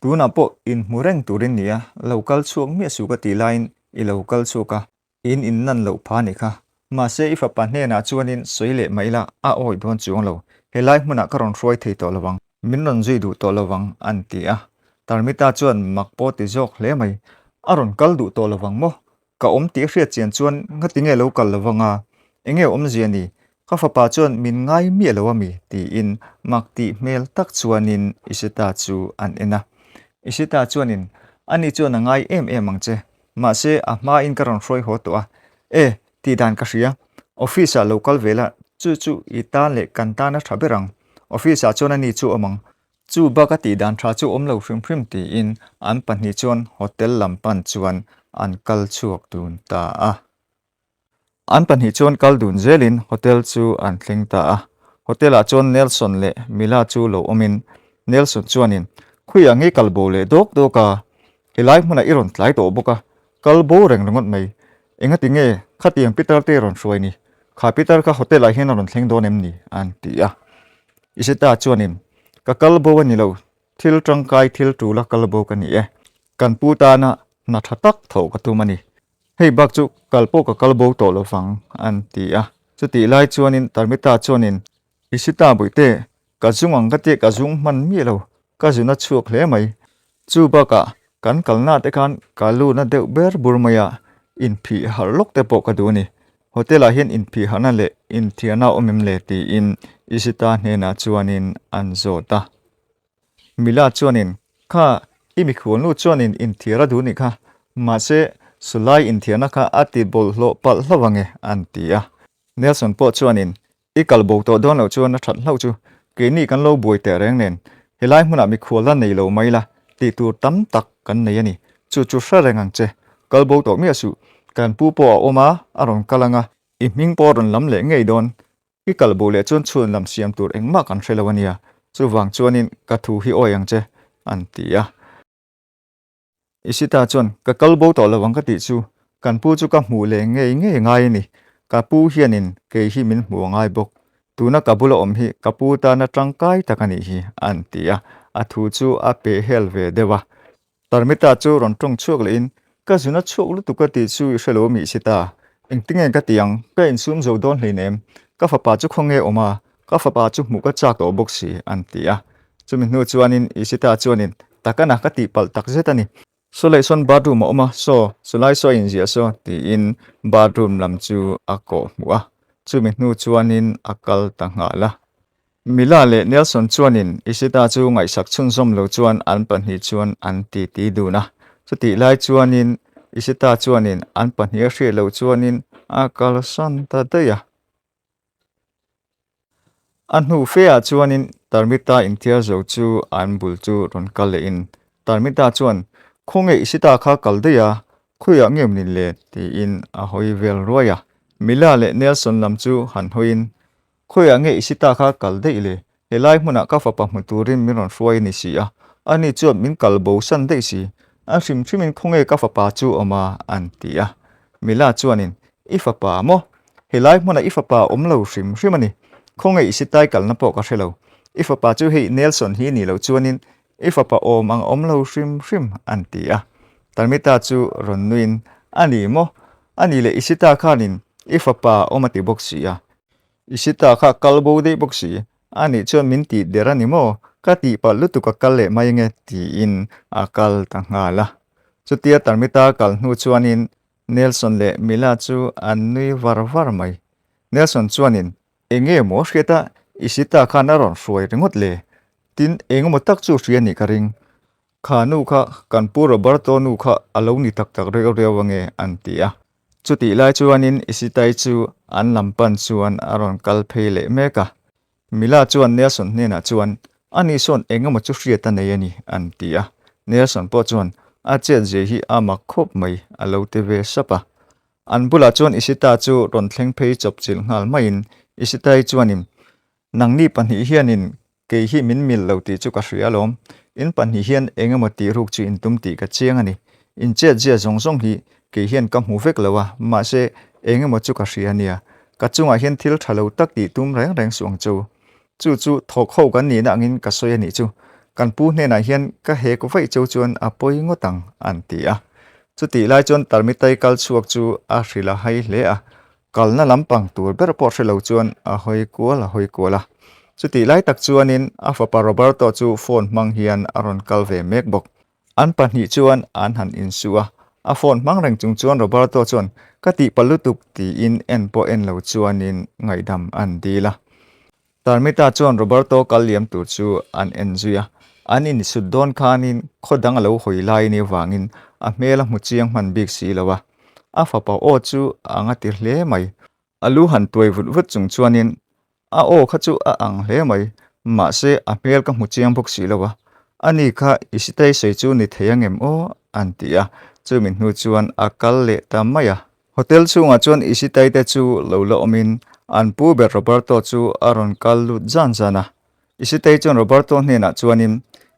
tunah pawh inhmu reng turin nia, lo kal chhuak miah suh ka tih laiin i lo kal chhuak a, In in nan loh pha nih kha. Mahse i fapa hnenah chuanin sawi leh mai la, a awi dawn chuang lo. Helai hmunah ka rawn hruai thei tawh lo ang. Min rawn zui duh tawh lo vang, an ti a. Tarmita chuan mak pawh ti zawk hle mai. A rawn kal duh tawh lo vang maw? Ka awm tih hriat chian chuan ngati nge lo kal lo vang a? Enge awmzia ni? Ka fapa chuan min ngai miah lo a mi? tiin mak tih hmel tak chuanin Isita chu an en a. Isita chuanin, Ani chuan a ngai em em ang che. Mahse, a hmain ka rawn hruai haw tawh a. E, tih dan ka hria. Office-ah lo kal ve la, chu chu i tan leh kan tan a tha ber ang. Office-ah chuan ani chu awm ang. Chu bak a tih dan tha chu awm lo hrim hrim tiin an pahnih chuan hotel lam pan chuan an kal chhuak dun ta a. An pahnih chuan kal dun zelin hotel chu an thleng ta a. Hotel ah chuan Nelson leh Mila chu lo awmin Nelson chuanin, Khawiah nge kal bo leh dawk dawk a? Helai hmunah i rawn tlai tawh bawk a, kal bo reng ringawt mai. Engati nge khatiang Peter te rawn hruai ni? Kha Peter kha hotel ah hian a rawn thleng dawn em ni? an ti a. Isita chuanin, Ka kal bo a ni lo, thil tangkai thil tula kal bo ka ni e. Kan pu tana hna tha tak tho ka tum a ni. Hei bak chu kal pawh ka kal bo tawh lo vang, an ti a. Chutih lai chuanin Tarmita chuanin, Isita Bawihte, ka zung ang ka tia ka zung hman miah lo, ka zun a chhuak hle mai. Chu bakah kan kalna te khan ka luna deuh ber bur mai a, inphih harh lawk te pawh ka duh a ni. Hotel ah hian inphih harhna leh inthiarna a awm em le tiin Isita hnenah chuanin an zawt a. Mila chuanin, Kha, i mikhualnu chuanin inthiar a duh nih kha, mahse sulai inthiarna kha a ti bawlhhlawh palh hlauh ange an ti a. Nelson pawh chuanin, I kal bo tawh dawn loh chuan a that hlauh chu keini kan lo buai teh reng nen helai hmunah mikhual la nei lo mai la tih tur tam tak kan nei a ni. Chu chu hre reng ang che. Kal bo tawh miah suh. Kan pu pawh a awm a, a rawn kal ang a, i hming pawh a rawn lam leh ngei dawn. I kal bo leh chuan chhun lam siam tur engmah kan hre lo a nia. Chuvang chuanin ka thu hi awi ang che, an ti a. Isita chuan, Ka kal bo tawh lo ang ka tih chu, kan pu chu ka hmuh leh ngei ngei ngai a ni. Ka pu hianin kei hi min hmuh a ngai bawk. Tuna ka bula awm hi ka pu tana tangkai tak a nih hi, an ti a. A thu chu a peh hel ve deuh a. Tarmita chu rawn tawng chhuak lehin, Ka zuna chhuak lutuk ka tih chu i hre lo mi Isita? Engtinge ka ti ang? Ka insum zo dawn hleinem. Ka fapa chu khawnge awm a? Ka fapa chu hmuh ka chak tawh bawk si, an ti a. Chumi hnu chuanin Isita chuanin, Takana ka tihpalh tak zet a ni. Saw leh sawn bathroom a awm a, saw, chulai saw a inziah saw, tiin bathroom lam chu a kawh hmuh a. Chumi hnu chuanin a kal ta nghal a. Mila leh Nelson chuanin Isita chu ngaihsak chhunzawm lo chuan an pahnih chuan an titi dun a. Chutih lai chuanin Isita chuanin an pahnih a hriat loh chuanin a kalsan ta daih a. A hnu feah chuanin Tarmita inthiar zo chu an bul chu rawn kal lehin Tarmita chuan, Khawnge i sita kha kal daih a, khawiah nge ni le? tiin a hawi vel ruai a. Mila leh Nelson lam chu han hawiin, Khawiah nge i sita kha kal daih le? Helai hmunah ka fapa hmu turin min rawn hruai a ni si a, ani chuan min kal bo san daih si. A hrim hrimin khawnge ka fapa chu awm a? an ti a. Mila chuanin, I fapa maw? Helai hmunah i fapa awm lo hrim hrim a ni. Khawnge i sitai kalna pawh ka hre lo. I fapa chu hei Nelson hi ni lo chuanin i fapa awm ang awm lo hrim hrim, an ti a. Tarmita chu rawn nuiin, A ni maw? A ni leh i sita khanin i fapa awm a ti bawk si a. I sita kha kal bo daih bawk si, a nih chuan min tih der a ni maw? Ka tih palh lutuk a kal leh mai nge tiin a kal ta nghal a. Chutia Tarmita kal hnu chuanin Nelson leh Mila chu an nui var var mai. Nelson chuanin, Eng nge maw hriat a, i sita khan a rawn hruai ringawt le? Tin, eng emaw tak chu hria nih ka ring. Kha nu kha kan pu Roberto nu kha a lo ni tak tak reu reu ange an ti a. Chutih lai chuanin Isitai chu an lam pan chuan a rawn kal phei leh mek a. Mila chuan Nelson hnenah chuan, Ani sawn eng emaw chu hriat a nei a ni, an ti a. Nelson pawh chuan, A chet zia hi a mak khawp mai, a lo ti ve sap a. An bulah chuan Isita chu rawn thleng phei chawp chilh nghal maiin Isitai chuanin, Nangni pahnih hianin Kei hi min mil lo tih chu ka hria alawm. In pahnih hian eng emaw tih ruk chu in tum tih ka chiang a ni. In chet zia zawng zawng hi kei hian ka hmu vek lo a, mahse eng emaw chu ka hria a nia. Ka chungah hian thil tha lo tak tih tum reng reng suh ang chu. Chu chu thawk ho kan nihna angin ka sawi a nih chu. Kan pu hnenah hian ka hek vaih cheu chuan a pawi ngawt ang, an ti a. Chutih lai chuan Tarmitai kal chhuak chu a hrilh a hai hle a. Kalna lampang tur ber pawh hre lo chuan a hawi kual a hawi kual a. Chutih lai tak chuanin a fapa Roberto chu phone hmang hian a rawn kal ve mek bawk. An pahnih chuan an han insu a, a phone hmang reng chung chuan Roberto chuan ka tihpalh lutuk tiin en pawh en lo chuanin ngaihdam an dil a. Tarmita chuan Roberto kal liam tur chu an en zui a, an insut dawn khanin khaw dang a lo hawi lai ni vangin a hmel a hmu chiang hman bik si lo a, a fapa aw chu a ang a ti hle mai. A lu han tuai vut vut chung chuanin a aw kha chu a ang hle mai, mahse a hmel ka hmu chiang bawk si lo a, ani kha i sitei sawi chu ni thei angem aw an ti a, chumi hnu chuan a kal leh ta mai a. Hotel chhungah chuan Isitai te chu lo la awmin an pu ber Roberto chu a rawn kal lut zan zan a. Isitai chuan Roberto hnenah chuanin,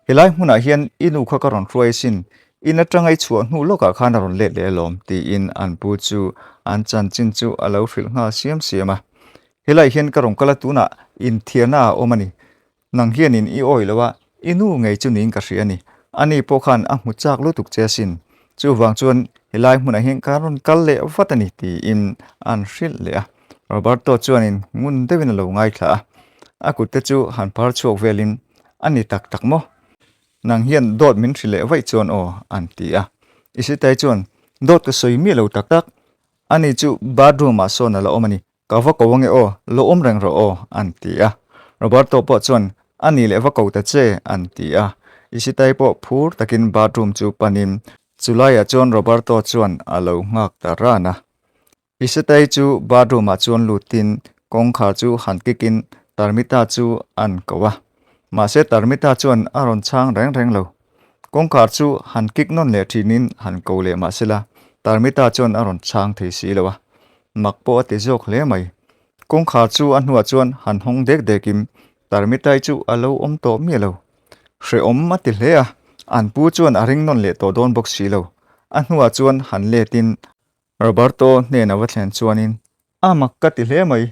Helai hmunah hian i nu kha ka rawn hruai asin, in atanga i chhuah hnu lawkah khan a rawn let leh alawm, tiin an pu chu an chanchin chu a lo hrilh nghal siam siam a. Helai hian ka rawn kal a tunah inthiarna a awm a ni. Nang hianin i awi lo a, i nu ngei chu niin ka hria a ni. Ani pawh khan a hmu chak lutuk che asin. Chuvang chuan helai hmunah hian ka rawn kal leh vat a ni tiin an hrilh leh a. Roberto chuanin ngun deuhin a lo ngaithla a. A kutte chu han phar chhuak velin, A ni tak tak maw? Nang hian dawt min hrilh leh vaih chuan aw, an ti a. Isitai chuan, Dawt ka sawi miah lo tak tak. Ani chu bathroom ah sawn a la awm a ni. Ka va ko ange aw, lo awm reng rawh aw, an ti a. Roberto pawh chuan, A nih leh va ko ta che, an ti a. Isitai pawh phur takin bathroom chu panin chulaiah chuan Roberto chuan a lo nghak ta ran a. Isitai chu bathroom ah chuan lutin kawngkhar chu han kikin Tarmita chu an ko a. Mahse Tarmita chuan a rawn chhang reng reng lo. Kawngkhar chu han kik nawn leh thinin han ko leh mah sela, Tarmita chuan a rawn chhang thei si lo a. Mak pawh a ti zawk hle mai. Kawngkhar chu a hnuah chuan han hawng dek dekin Tarmitai chu a lo awm tawh miah lo. Hrehawm a ti hle a, an pu chuan a ring nawn leh tawh dawn bawk si lo. A hnuah chuan han letin Roberto hnena va thlen chuanin, A mak ka ti hle mai,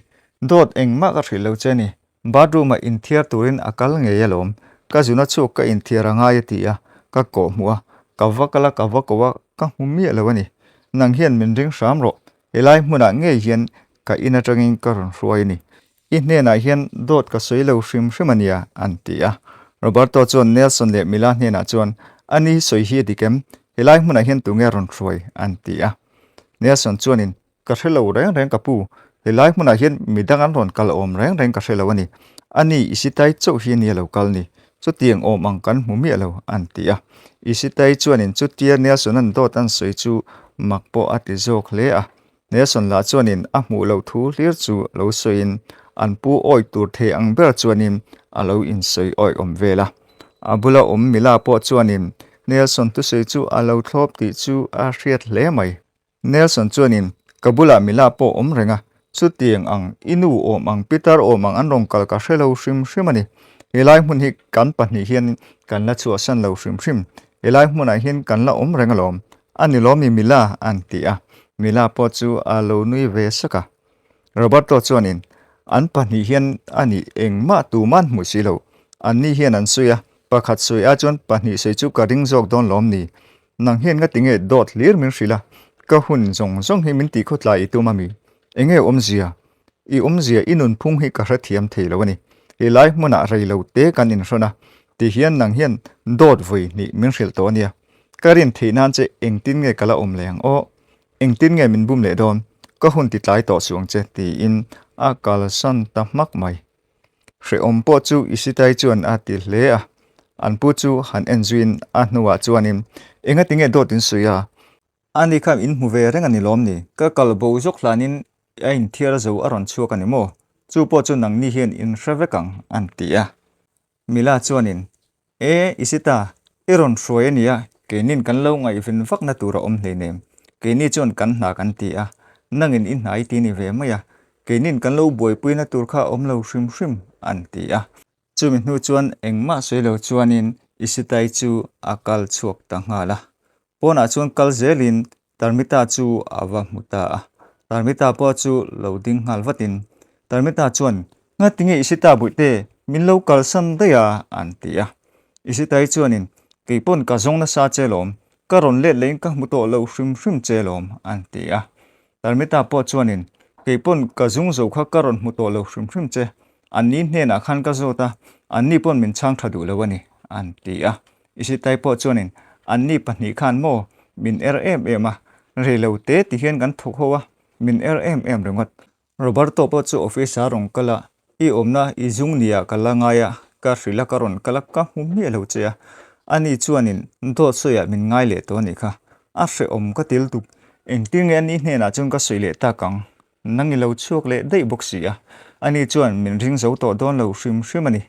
dawt engmah ka hrilh lo che ni, bathroom-ah inthiar turin a kal ngei alawm, ka zuna chhuak ka inthiar a ngai a ti a, ka kawh hmuh a, ka va kal a, ka va ko a, ka hmu miah lo a ni. Nang hian min ring hram rawh, helai hmunah ngei hian ka in atangin ka rawn hruai a ni. I hnenah hian dawt ka sawi lo hrim hrim a nia, an ti a. Roberto chuan Nelson leh Mila hnenah chuan, A ni, sawi hi a dik em? Helai hmunah hian tunge rawn hruai? an ti a. Nelson chuanin, Ka hre lo reng reng ka pu, helai hmunah hian midang an rawn kal awm reng reng ka hre lo a ni. A ni, Isitai chauh hi a nia lo kal ni. Chutiang awm ang kan hmu miah lo, an ti a. Isitai chuanin chutia Nelson-a'n dawt an sawi chu mak pawh a ti zawk hle a. Nelson lah chuanin a hmuh loh thu hlir chu lo sawiin an pu awi tur thei ang ber chuanin a lo insawi awi awm vel a. A bula awm Mila pawh chuanin Nelson thusawi chu a lo thlawp tih chu a hriat hle mai. Nelson chuanin ka bulah Mila pawh awm reng a, chutiang ang i nu awm ang Peter awm ang an rawn kal ka hre lo hrim hrim a ni. Helai hmun hi kan pahnih hian kan la chhuahsan lo hrim hrim. Helai hmunah hian kan la awm reng alawm. A ni lawm i Mila? an ti a. Mila pawh chu a lo nui ve sak a. Roberto chuanin, An pahnih hian a nih engmah tuman hmuh si lo. Anni hian an sawi a, pakhat sawi ai chuan pahnih sawi chu ka ring zawk dawn lawm ni. Nang hian nga tinge dawt hlir min hrilh a, ka hun zawng zawng hi min tih khawtlai i tum a mi? Enge awmzia? I awmzia i nunphung hi ka hrethiam thei lo a ni. Helai hmunah rei lo te kan inhrawn a, tihian nang hian dawt vawi hnih min hrilh tawh a nia. Ka rin theih nan che engtin nge ka la awm leh ang aw? Engtin nge min bum leh dawn? Ka hun ti tlai tawh suh ang che tiin a kalsan ta hmak mai. Hrehawm pawh chu Isitai chuan a ti hle a. An pu chu han en zuiin a hnuah chuanin, Engati nge dawt in sawi a? Ani kha in hmu ve reng a ni lawm ni? Ka kal bo zawk hlanin a inthiar zo a rawn chhuak a ni maw? Chu pawh chu nangni hian in hre vek ang, an ti a. Mila chuanin, E, Isita, i rawn hruai a nia, keinin kan lo ngaihven vakna tur a awm hleinem. Keini chuan kan hna kan ti a, nangin i hna i ti ni ve mai a, keinin kan lo buaipuina tur kha a awm lo hrim hrim, an ti a. Chumi hnu chuan engmah sawi lo chuanin Isitai chu a kal chhuak ta nghal a. Pawnah chuan kal zelin Tarmita chu a va hmu ta a. Tarmita pawh chu lo ding nghal vatin Tarmita chuan, Ngatinge Isita Bawihte, min lo kalsan daih a, an ti a. Isitai chuanin, Kei pawn ka zawng nasa che lawm, ka rawn let lehin ka hmu tawh lo hrim hrim che lawm, an ti a. Tarmita pawh chuanin, Kei pawn ka zung zo kha ka rawn hmu tawh lo hrim hrim che. Anni hnenah khan ka zawt a, anni pawn min chhang tha duh lo a ni, an ti a. Isitai pawh chuanin, Anni pahnih khan maw min er em em a, rei lo te ti hian kan thawk ho a, min er em em ringawt. Roberto pawh chu office a rawn kal a, I awmna i zung nia ka la ngai a, ka hrilh a ka rawn kal a, ka hmu miah lo che a. Ani chuanin dawt sawiah min ngai leh tawh a nih kha. A hrehawm ka til tuk. Engtin nge ani hnenah chuan ka sawi leh tak ang? Nang i lo chhuak leh daih bawk si a. Ani chuan min ring zo tawh dawn lo hrim hrim a ni.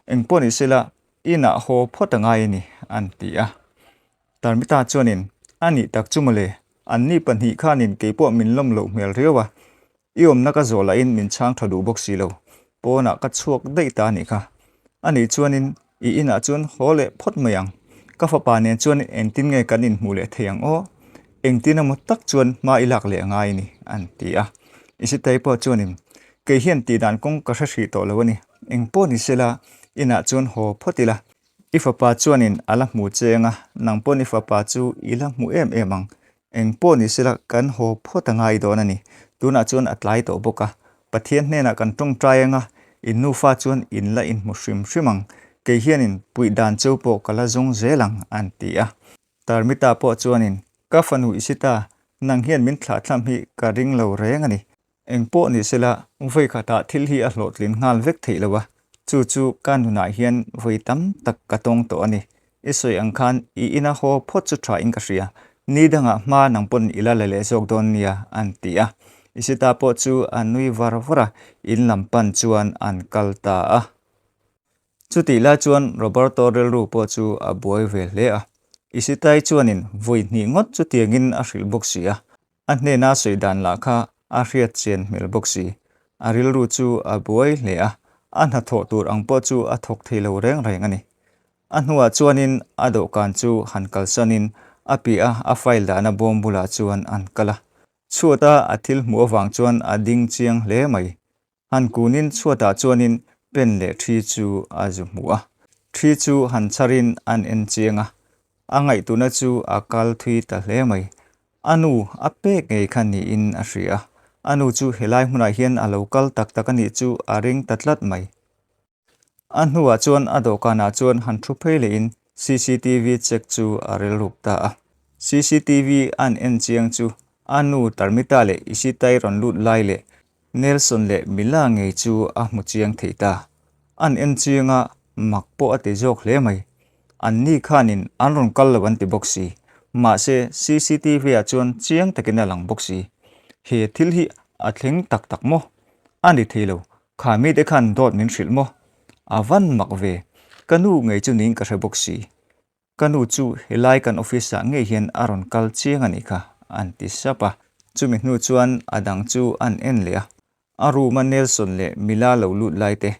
Engpawh ni sela, inah haw phawt a ngai a ni, an ti a. Tarmita chuanin, A nih tak chu mawle, anni pahnih khanin keipawh min lawm loh hmel riau a. I awmna ka zawh lahin min chhang tha duh bawk si lo, pawnah ka chhuak daih ta a nih kha. A nih chuanin i inah chuan haw leh phawt mai ang. Ka fapa nen chuan engtin nge kan inhmuh leh thei ang aw? Engtin emaw tak chuan hma i lak leh a ngai a ni, an ti a. Isitai pawh chuanin, Kei hian tih dan kawng ka hre hrih tawh lo a ni. Eng pawh ni sela, Inah chuan haw phawt ila. I fapa chuanin a la hmu che anga, nang pawn i fapa chu i la hmu em em ang. Eng pawh ni sela kan haw phawt a ngai dawn a ni. Tunah chuan a tlai tawh bawk a. Pathian hnenah kan tawngtai anga, in nufa chuan in la inhmu hrim hrim ang. Kei hianin puih dan cheu pawh ka la zawng zel ang, an ti a. Tarmita pawh chuanin, Ka fanu i si ta, nang hian min thlahthlam hi ka ring lo reng a ni. Eng pawh ni sela, vawi khatah thil hi a hlawhtlin nghal vek theih lo a, chu chu ka nunah hian vawi tam tak ka tawng tawh a ni. I sawi ang khan i ina haw phawt chu tha in ka hria, ni dangah hma nang pawn i la la leh zawk dawn nia, an ti a. Isita pawh chu a nui var var a, in lam pan chuan an kal ta a. Chutih lai chuan Roberto rilru pawh chu a buai ve hle a, Isitai chuanin vawi hnih ngawt chutiangin a hrilh bawk si a, a hnena sawi dan lah kha a hriat chian hmel bawk si. A rilru chu a buai hle a, a hnathawh tur ang pawh chu a thawk thei lo reng reng a ni. A hnuah chuanin a dawhkan chu han kalsanin a piah a a file dahna bawm bulah chuan an kal a. Chhuata a thil hmuh avang chuan a ding chiang hle mai. Han kunin chhuatah chuanin pen leh ṭhi chu a zu hmu a. Ṭhi chu han chharin an en chiang a, a ngaihtuhna chu a kal thui ta hle mai. A nu a pek ngei kha niin a hria a, a nu chu helai hmunah hian a lo kal tak tak a nih chu a ring ta tlat mai. A hnuah chuan a dawhkanah chuan han thu phei lehin cctv check chu a rilruk ta a. Cctv an en chiang chu a nu Tarmita leh Isitai rawn lut lai leh Nelson leh Mila ngei chu a hmu chiang thei ta. An en chiang a, mak pawh a ti zawk hle mai. An ni khanin an rawn kal lo an ti bawk si. Mahse cctv ah chuan chiang takin a lang bawk si. He thil hi a thleng tak tak maw? A ni thei lo. Kha mite khan dawt min hrilh maw? A van mak ve. Ka nu ngei chu niin ka hre bawk si. Ka nu chu helai kan office ah ngei hian a rawn kal chiang a nih kha, an ti sap a. Chumi hnu chuan a dang chu an en leh a. A room a Nelson leh Mila lo lut lai te,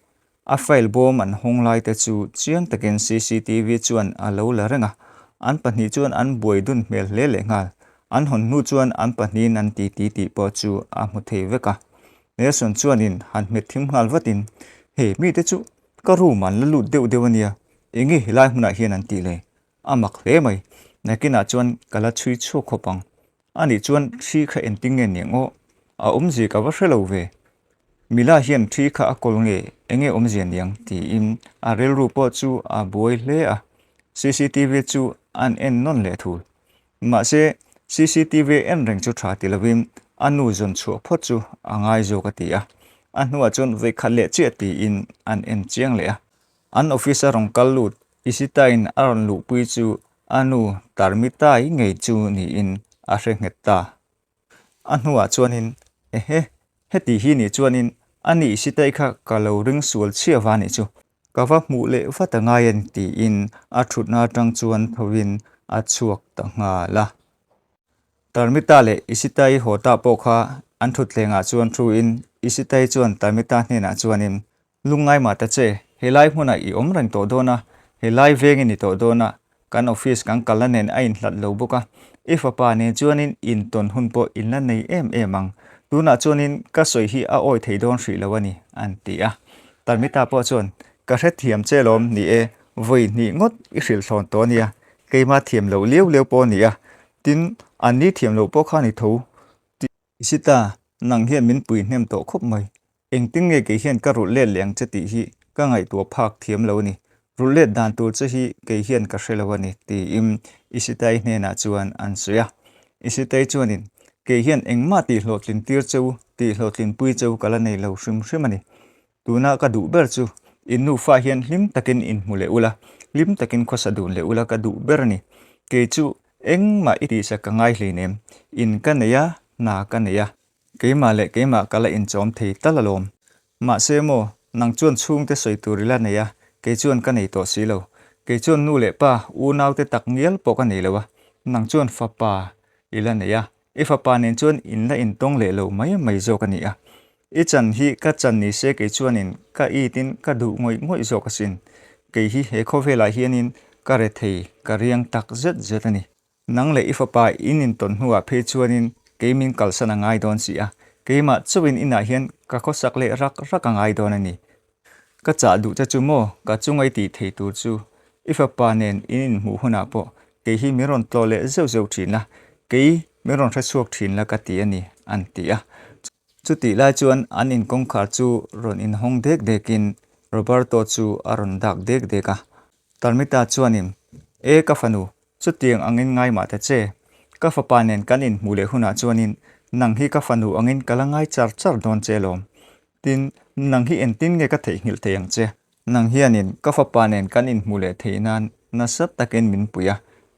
a file bawm an hawng lai te chu chiang takin cctv chuan a lo la reng a. An pahnih chuan an buai dun hmel hle lehnghal. An hawn hnu chuan an pahnihin an ti ti tih pawh chu a hmu thei vek a. Nelson chuanin han hmet thim nghal vatin, He mite chu ka room an la lut deuh deuh a nia, enge helai hmunah hian an tih le? A mak hle mai, nakinah chuan ka la chhui chhuak khawp ang. Anih chuan thi kha engtin nge niang aw? A awmzia ka va hre lo ve. Mila hian thi kha a kawl nge, enge awmzia niang? tiin a rilru pawh chu a buai hle a. Cctv chu an en nawn leh thul. Mahse, cctv en reng chu tha ti lovin a nu zawn chhuah phawt chu a ngai zawk a ti a. A hnuah chuan vawikhat leh chiah tiin an en chiang leh a. An office a rawn kal lut, Isita-in a rawn luhpui chu a nu Tarmitai ngei chu niin a hre nghet ta. A hnuah chuanin, Ehe, heti hi nih chuanin a ni Isitai kha ka lo ring sual chhiah va nih chu. Ka va hmuh leh vat a ngai a ni tiin a thutna atang chuan thovin a chhuak ta nghal a. Tarmita leh Isitai haw ta pawh kha an thutthlengah chuan thuin Isitai chuan Tarmita hnenah chuanin, Lungngai mah ta che, helai hmunah i awm reng tawh dawn a, helai veng i ni tawh dawn a, Kan office kan kalna nen a inhlat lo bawk a, i fapa nen chuanin intawn hun pawh in la nei em em ang. Tunah chuanin ka sawi hi a awi thei dawn hrih lo a ni, an ti a. Tarmita pawh chuan, Ka hrethiam che lawm, ni e, vawi hnih ngawt i hrilh thlawn tawh a nia, keimah thiam loh liau liau pawh a ni a, tin, an ni thiam loh pawh kha a ni tho. Isita, nang hian min pui hnem tawh khawp mai. Engtin nge kei hian ka rulh let leh ang che tih hi ka ngaihtuah phak thiam lo a ni. Rulh let dan tur che hi kei hian ka hre lo a ni, tiin Isitai hnenah chuan an sawi a. Isitai chuanin, Kei hian engmah tih hlawhtlin tir cheu, tih hlawhtlin pui cheu ka la nei lo hrim hrim a ni. Tuna ka duh ber chu in nufa hian hlim takin inhmu leh ula, hlim takin khawsa dun leh ula ka duh ber a ni. Kei chu engmah i tihsak ka ngai hleinem, in ka nei a, hna ka nei a. Keimah leh keimah ka la inchawm thei tal alawm. Mahse maw, nang chuan chhungte sawi tur i la nei a, kei chuan ka nei tawh si lo. Kei chuan nu leh pa, unaute tak ngial pawh ka nei lo a, nang chuan fapa i la nei a, i fapa nen chuan in la intawng leh lo mai mai zawk a ni a. I chan hi ka chan ni se kei chuanin ka it in ka duh ngawih ngawih zawk asin. Kei hi he khawvelah hianin ka rethei, ka riang tak zet zet a ni. Nang leh i fapa in intawn hnuah phei chuanin kei min kalsan a ngai dawn si a, keimah chauhin inah hian ka khawsak leh rak rak a ngai dawn a ni. Ka chah duh che chu maw? Ka chunga i tih thei tur chu i fapa nen in inhmuh hunah pawh kei hi min rawn tlawh leh zeuh zeuh thin la, kei min rawn hrechhuak thin la ka ti a ni, an ti a. Chutih lai chuan an in kawngkhar chu rawn inhawng dek dekin Roberto chu a rawn dak dek dek a. Tarmita chuanin, E ka fanu, chutiang angin ngai mah ta che. Ka fapa nen kan inhmuh leh hunah chuanin nang hi ka fanu angin ka la ngai char char dawn che alawm. Tin, nang hi engtin nge ka theihnghilh thei ang che? Nang hianin ka fapa nen kan inhmuh leh theih nan nasa takin min pui a,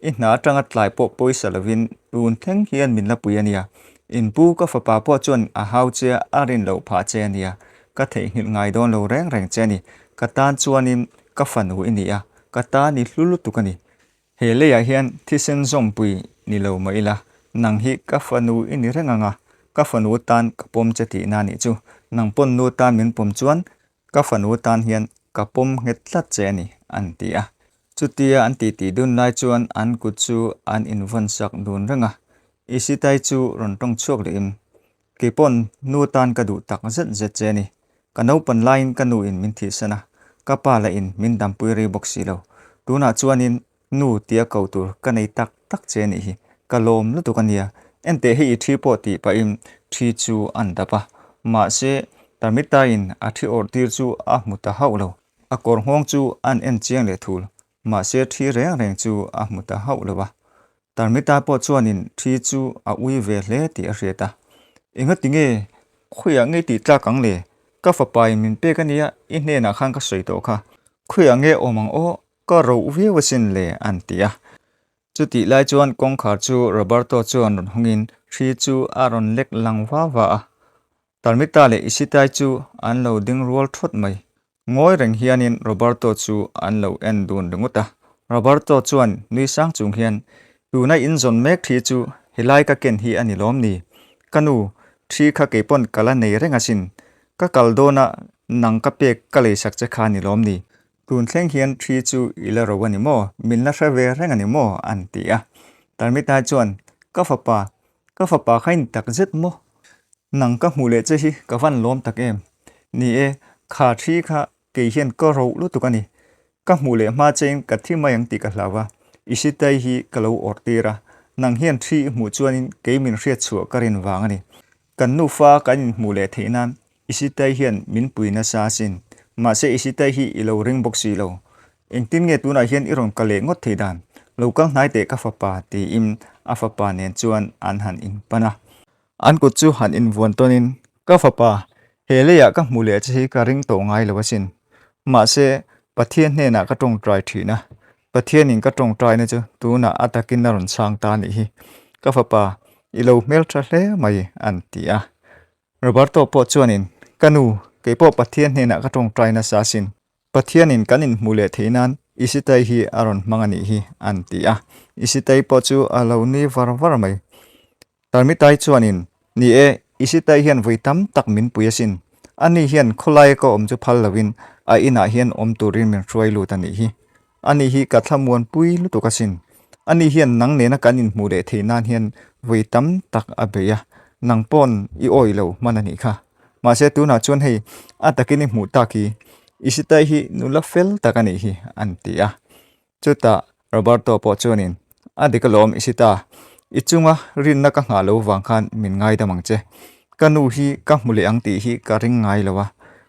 i hna atanga tlai pawh pawisa lovin tun thleng hian min la pui a nia. In pu ka fapa pawh chuan a hau che a, a rin loh phah che a nia. Ka theihnghilh ngai dawn lo reng reng che a ni. Ka tan chuanin ka fanu i ni a, ka tan i hlu lutuk a ni. He leiah hian thisen zawmpui ni lo mah ila, nang hi ka fanu i ni reng ang a, ka fanu tan ka pawm che tihna a nih chu. Nang pawn nu tan min pawm chuan ka fanu tan hian ka pawm nghet tlat che a ni, an ti a. Chutia an titi dun lai chuan an kut chu an invawnsak dun reng a, Isitai chu rawn tawng chhuak lehin, Kei pawn nu tan ka duh tak zet zet che a ni. Ka naupan laiin ka nu in min thihsan a, ka pa lah in min dampui rei bawk si lo. Tunah chuanin nu tia ko tur ka nei tak tak che a nih hi. Ka lawm lutuk a nia. Enteh hei i thi pawh tih pahin thi chu an dap a. Mahse, Tarmita in a thi awrh tir chu a hmu ta hauh lo. A kawr nghawng chu an en chiang leh thul. Mahse thi reng reng chu a hmu ta hauh lo a. Tarmita pawh chuanin thi chu a ui ve hle tih a hriat a. Engati nge khawiah nge tih tlak ang le? Ka fapain min pek a nia, i hnenah khan ka sawi tawh kha. Khawiah nge awm ang aw, ka roh viau asin le an ti a. Chutih lai chuan kawngkhar chu Roberto chuan rawn hawngin thi chu a rawn lek lang va va a. Tarmita leh Isitai chu an lo ding rual thawt mai. Ngawi reng hianin Roberto chu an lo en dun ringawt a. Roberto chuan nui sang chung hian, Tuna in zawn mek thi chu helai ka ken hi a ni lawm ni? Ka nu, thi kha keipawn ka la nei reng asin. Ka kal dawna nang ka pek ka leisak che kha ni lawm ni? Tun thleng hian thi chu i la ro a ni maw? Min la hre ve reng a ni maw? an ti a. Tarmitai chuan, Ka fapa, ka fapa kha in tak zet maw? Nang ka hmuh leh che hi ka van lawm tak em? Ni e, kha thi kha kei hian ka roh lutuk a ni. Ka hmuh leh hma chein ka thi mai ang tih ka hlau a, i sitai hi ka lo awrh tir a, nang hian thi i hmuh chuanin kei min hriat chhuah ka rin vang a ni. Kan nufa kan inhmuh leh theih nan i sitai hian min pui nasa asin. Mahse i sitai hi i lo ring bawk si lo. Engtin nge tunah hian i rawn kal leh ngawt thei dan? Lo kal hnai teh ka fapa tiin a fapa nen chuan an han inpan a. An kut chu han invuan tawnin, Ka fapa, he leiah ka hmu leh che hi ka ring tawh ngai lo asin. Mahse, Pathian hnenah ka tawngtai thin a, Pathianin ka tawngtaina chu tunah a takin a rawn chhang ta anih hi. Ka fapa, i lo hmeltha hle mai, an ti a. Roberto pawh chuanin, Ka nu, keipawh Pathian hnenah ka tawngtai nasa asin. Pathianin kan inhmuh leh theih nan Isitai hi a rawn hmang a nih hi, an ti a. Isitai pawh chu a lo nui var var mai. Tarmitai chuanin, Ni e, Isitai hian vawi tam tak min pui asin. Ani hian khawlaia ka awm chu phal lovin a inah hian awm turin min hruai lut a nih hi. Ani hi ka thlamuan pui lutuk asin. Ani hian nang nena kan inhmuh leh theih nan hian vawi tam tak a bei a, nang pawn i awih lo hman a nih kha. Mahse tunah chuan hei a takin i hmuh tak hi Isitai hi nula fel tak a nih hi an ti a. Chutah Roberto pawh chuanin a dik alawm Isita, i chunga rinna ka nghah lo vang khan min ngaidam ang che. Ka nu hi ka hmu leh ang tih hi ka ring ngai lo a.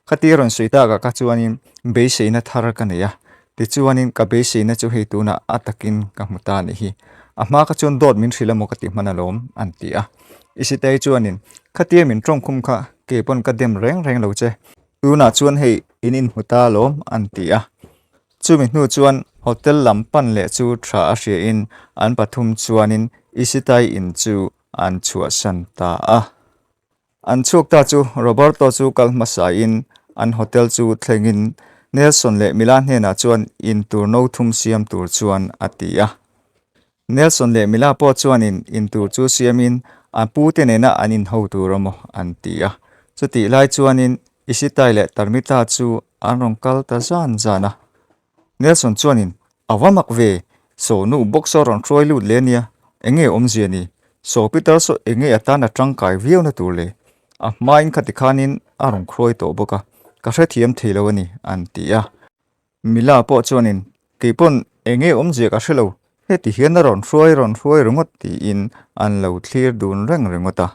Khatia rawn sawi takah kha chuanin beiseina thar ka nei a. Tichuanin ka beiseina chu hei tunah a takin ka hmu ta a nih hi. A hma kha chuan dawt min hrilh emaw ka ti hman alawm an ti a. Isitei chuanin, Khatia min tawngkhum kha kei pawn ka dem reng reng lo che. Tunah chuan hei in inhmu ta alawm an ti a. Chumi hnu chuan hotel lam pan leh chu tha a hriain an pathum chuanin Isitai in chu an chhuahsan ta a. An chhuak ta chu Roberto chu kal hmasain an hotel chu thlengin Nelson leh Mila hnenah chuan intur no thum siam tur chuan a ti a. Nelson leh Mila pawh chuanin intur chu siamin a pute nena an inho tur a maw an ti a. Chutih lai chuanin Isitai leh Tarmita chu an rawn kal ta zan zan a. Nelson chuanin, A va mak ve, saw nu bawk saw rawn hruai lut leh ania, enge awmzia ni? Saw Peter saw enge atan a tangkai viau na tur le? A hmain khati khanin a rawn khruai tawh bawk a. Ka hrethiam thei lo a ni, an ti a. Mila pawh chuanin, Kei pawn eng nge awmzia ka hre lo, heti hian a rawn hruai rawn hruai ringawt tiin an lo thlir dun reng ringawt a.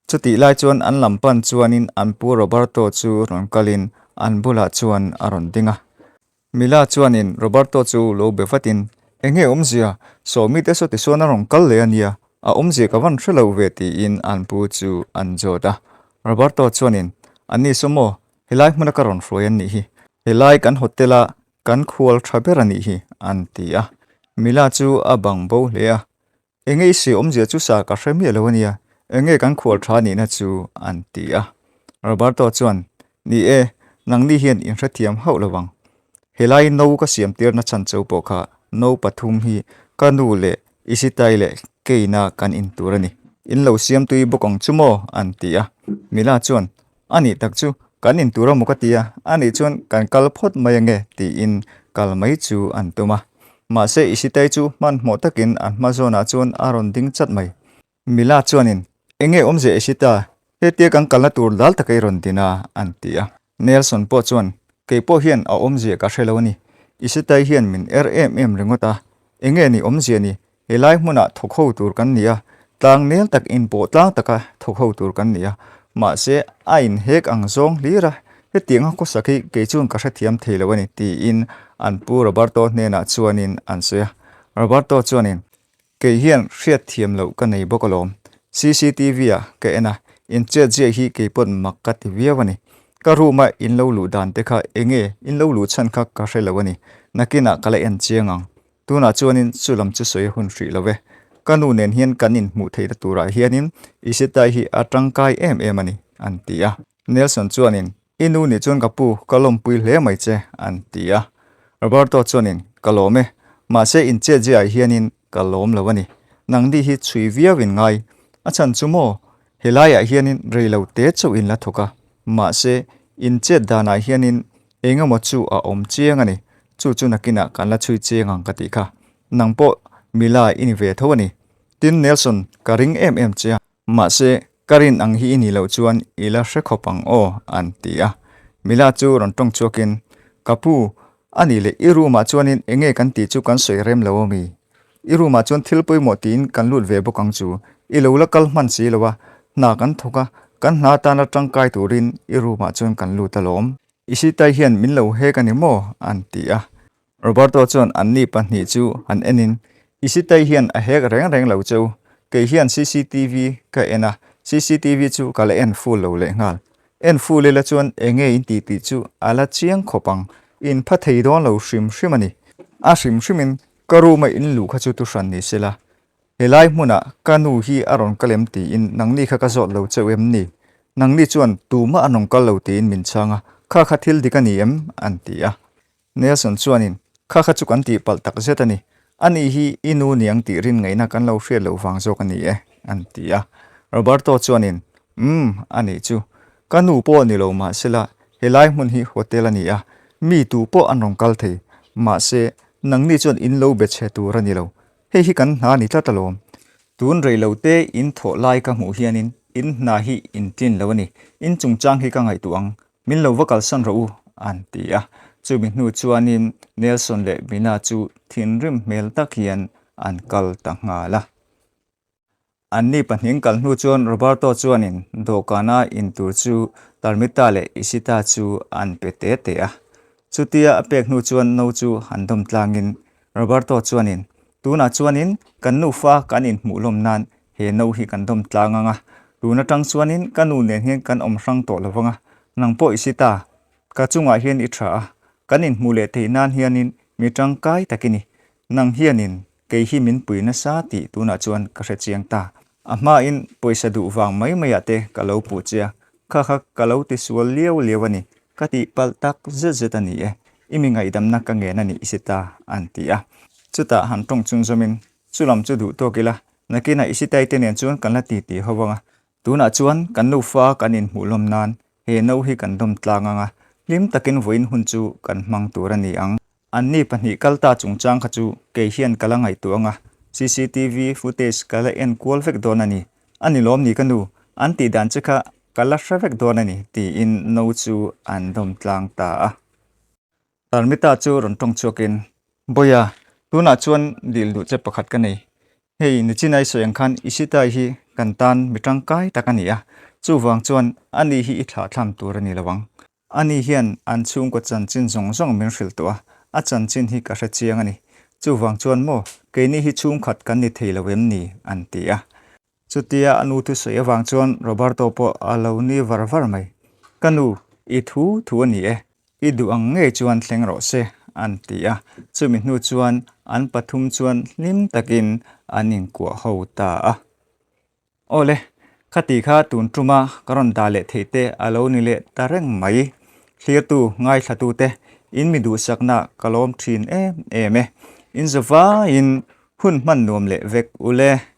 Chutih lai chuan an lam pan chuanin an pu Roberto chu rawn kalin an bulah chuan a rawn ding a. Mila chuanin Roberto chu lo be vatin, Enge awmzia? Sawmi te saw tichuan a rawn kal leh a nia, a awmzia ka van hre lo ve tiin an pu chu an zawt a. Roberto chuanin, Anni saw maw, helai hmuna ka rawn hruai an nih hi. Helai kan hotel a kan khual tha ber a nih hi, an ti a. Mila chu a bang bo hle a. Enge i si awmzia chu sa ka hre miah lo a nia, enge kan khual tha nihna chu an ti a. Roberto chuan, Ni e, nangni hian in hrethiam hauh lo ang. Helai no ka siam tirna chhan cho pawh kha no pathum hi ka nu leh Isitai leh Keina kan in tur a ni. In lo siam tui bawk ang chu maw? an ti a. Mila chuan, A nih tak chu, kan in tur a maw ka ti a, a nih chuan kan kal phawt mai ange tiin kal mai chu an tum a. Mahse Isitai chu hmanhmawh takin an hma zawnah chuan a rawn ding chat mai. Mila chuanin, Enge awmzia Isita, hetia kan kalna tur dal taka i rawn din a, an ti a. Nelson pawh chuan, Kei pawh hian a awmzia ka hre lo a ni. Isitai hian min er em em ringawt a, enge ni awmzia ni? Helai hmunah thawk ho tur kan ni a, tlang nel tak inpawh tlang taka thawk ho tur kan ni a, mahse a inhek ang zawng hlir a, hetianga khawsak hi kei chuan ka hrethiam thei lo a ni tiin an pu Roberto hnenah chuanin an sawi a. Roberto chuanin, Kei hian hriatthiam loh ka nei bawk alawm, cctv ah ka en a, inchet ziah hi kei paw'n mak ka ti viau a ni. Ka room a in lo luh dan te kha enge in lo luh chhan kha ka hre lo a ni, nakinah ka la en chiang ang. Tunah chuanin chu lam chu sawi a hun hrih lo e. Ka nu nen hian kan inhmuh theihna turah hianin Isitai hi a tangkai em em a ni, an ti a. Nelson chuanin, I nu nih chuan ka pu, ka lawmpui hle mai che, an ti a. Roberto chuanin, Ka lawm e. Mahse inchetzia ah hianin ka lawm lo a ni. Nangni hi chhui viau in ngai. A chhan chu maw, helaiah hianin rei lo te chauh in la thawk a. Mahse, inchet danah hianin Eng emaw chu a awm chiang a ni, chu chu nakinah kan la chhui chiang ang ka tih kha. Nang pawh Mila i ni ve tho a ni. Tin Nelson, ka ring em em che a, mahse ka rin ang hi i nih loh chuan i la hre khawp ang aw, an ti a. Mila chu rawn tawng chhuakin, Ka pu, a nih leh i room ah chuanin eng nge kan tih chu kan sawi rem lo ami? I room ah chuan thil pawimawh tiin kan lut ve bawk ang chu, i lo la kal hman si lo a, hna kan thawk a, kan hna atana tangkai turin i room ah chuan kan lut alawm. Isitai hian min lo hek a ni maw? an ti a. Roberto chuan anni pahnih chu han enin, Isitai hian a hek reng reng lo cheu, kei hian cctv ka en a, cctv chu ka la en full lo lehnghal. En full ila chuan enge in tih tih chu a la chiang khawp ang, in pha thei dawn lo hrim hrim a ni. A hrim hrimin ka room a in luh kha chu tu hran ni sela, Helai hmunah ka nu hi a rawn kal em tiin nangni kha ka zawt lo cheuh em ni? Nangni chuan tumah an rawn kal lo tiin min chhang a, kha kha thil dik a ni em? an ti a. Nelson chuanin, Kha kha chu kan tih palh tak zet a ni. Ani hi i nu niang tih rin ngaihna kan lo hriat loh vang zawk a ni e, an ti a. Roberto chuanin, Umm, a nih chu. Ka nu pawh ni lo mahsela helai hmun hi hotel a ni a, mi tu pawh an rawn kal thei. Mahse, nangni chuan in lo be chhe tur a ni lo. Hei hi kan hna ni tlat alawm. Tun rei lo te in thawh lai ka hmuh hianin in hna hi in tlin lo a ni. In chungchang hi ka ngaihtuah ang. Min lo va kalsan rawh u, an ti a. Chumi hnu chuanin Nelson leh Mina chu thinrim hmel tak hian an kal ta nghal a. Anni pahnih kal hnu chuan Roberto chuanin dawhkana in tur chu Tarmita leh Ishita chu an pe te te a. Chutia a pek hnu chuan no chu han dawm tlangin Roberto chuanin, Tunah chuanin kan nufa kan inhmuh lawm nan he no hi kan dawm tlang ang a. Tun atang chuanin ka nu nen hian kan awm hrang tawh lo vang a. Nang pawh Ishita, ka chungah hian i tha a. Kan inhmuh leh theih nan hianin mi tangkai tak i ni. Nang hianin Kei hi min pui nasa tih tunah chuan ka hre chiang ta. A hmain pawisa duh vang mai maiah te ka lo puh che a, kha kha ka lo ti sual liau liau a ni, ka tih palh tak zet zet a ni e, i mi ngaihdamna ka ngen a nih si ta, an ti a. Chutah han tawng chhun zawmin, Chulam chu duh tawk ila, nakinah i sitai te nen chuan kan la ti ti ho vang a, tunah chuan kan nufa kan inhmuh lawm nan he no hi kan dawm tlang ang a, hlim takin vawiin hun chu kan hmang tur a ni ang. Anni pahnih kal ta chungchang kha chu kei hian ka la ngaihtuah ang a, cctv footage ka la en kual vek dawn a ni. A ni lawm ni ka nu, an tih dan che kha ka la hre vek dawn a ni, tiin no chu an dawm tlang ta a. Tarmita chu rawn tawng chhuakin, Bawia, tunah chuan dil duh che pakhat ka nei. Hei, nichinai sawi ang khan Isitai hi kan tan mi tangkai tak a ni a, chuvang chuan ani hi i thlahthlam tur a ni lo ang. Ani hian an chhungkaw chanchin zawng zawng min hrilh tawh a, a chanchin hi ka hre chiang a ni. Chuvang chuan maw, keini hi chhungkhat kan ni thei lo em ni? an ti a. Chutia a nu thusawi avang chuan Roberto pawh a lo ni var var mai. Ka nu, i thu thu a ni e, i duh ang ngei chuan thleng rawh se, an ti a. Chumi hnu chuan an pathum chuan hlim takin an inkuah ho ta a. Awle, khati kha tun tuma ka rawn dah leh theih te a lo ni leh ta reng mai. Thlirtu, ngaithlatute, in mi duhsakna ka lawm thin em em e. In zavaiin hun hman nuam leh vek ule.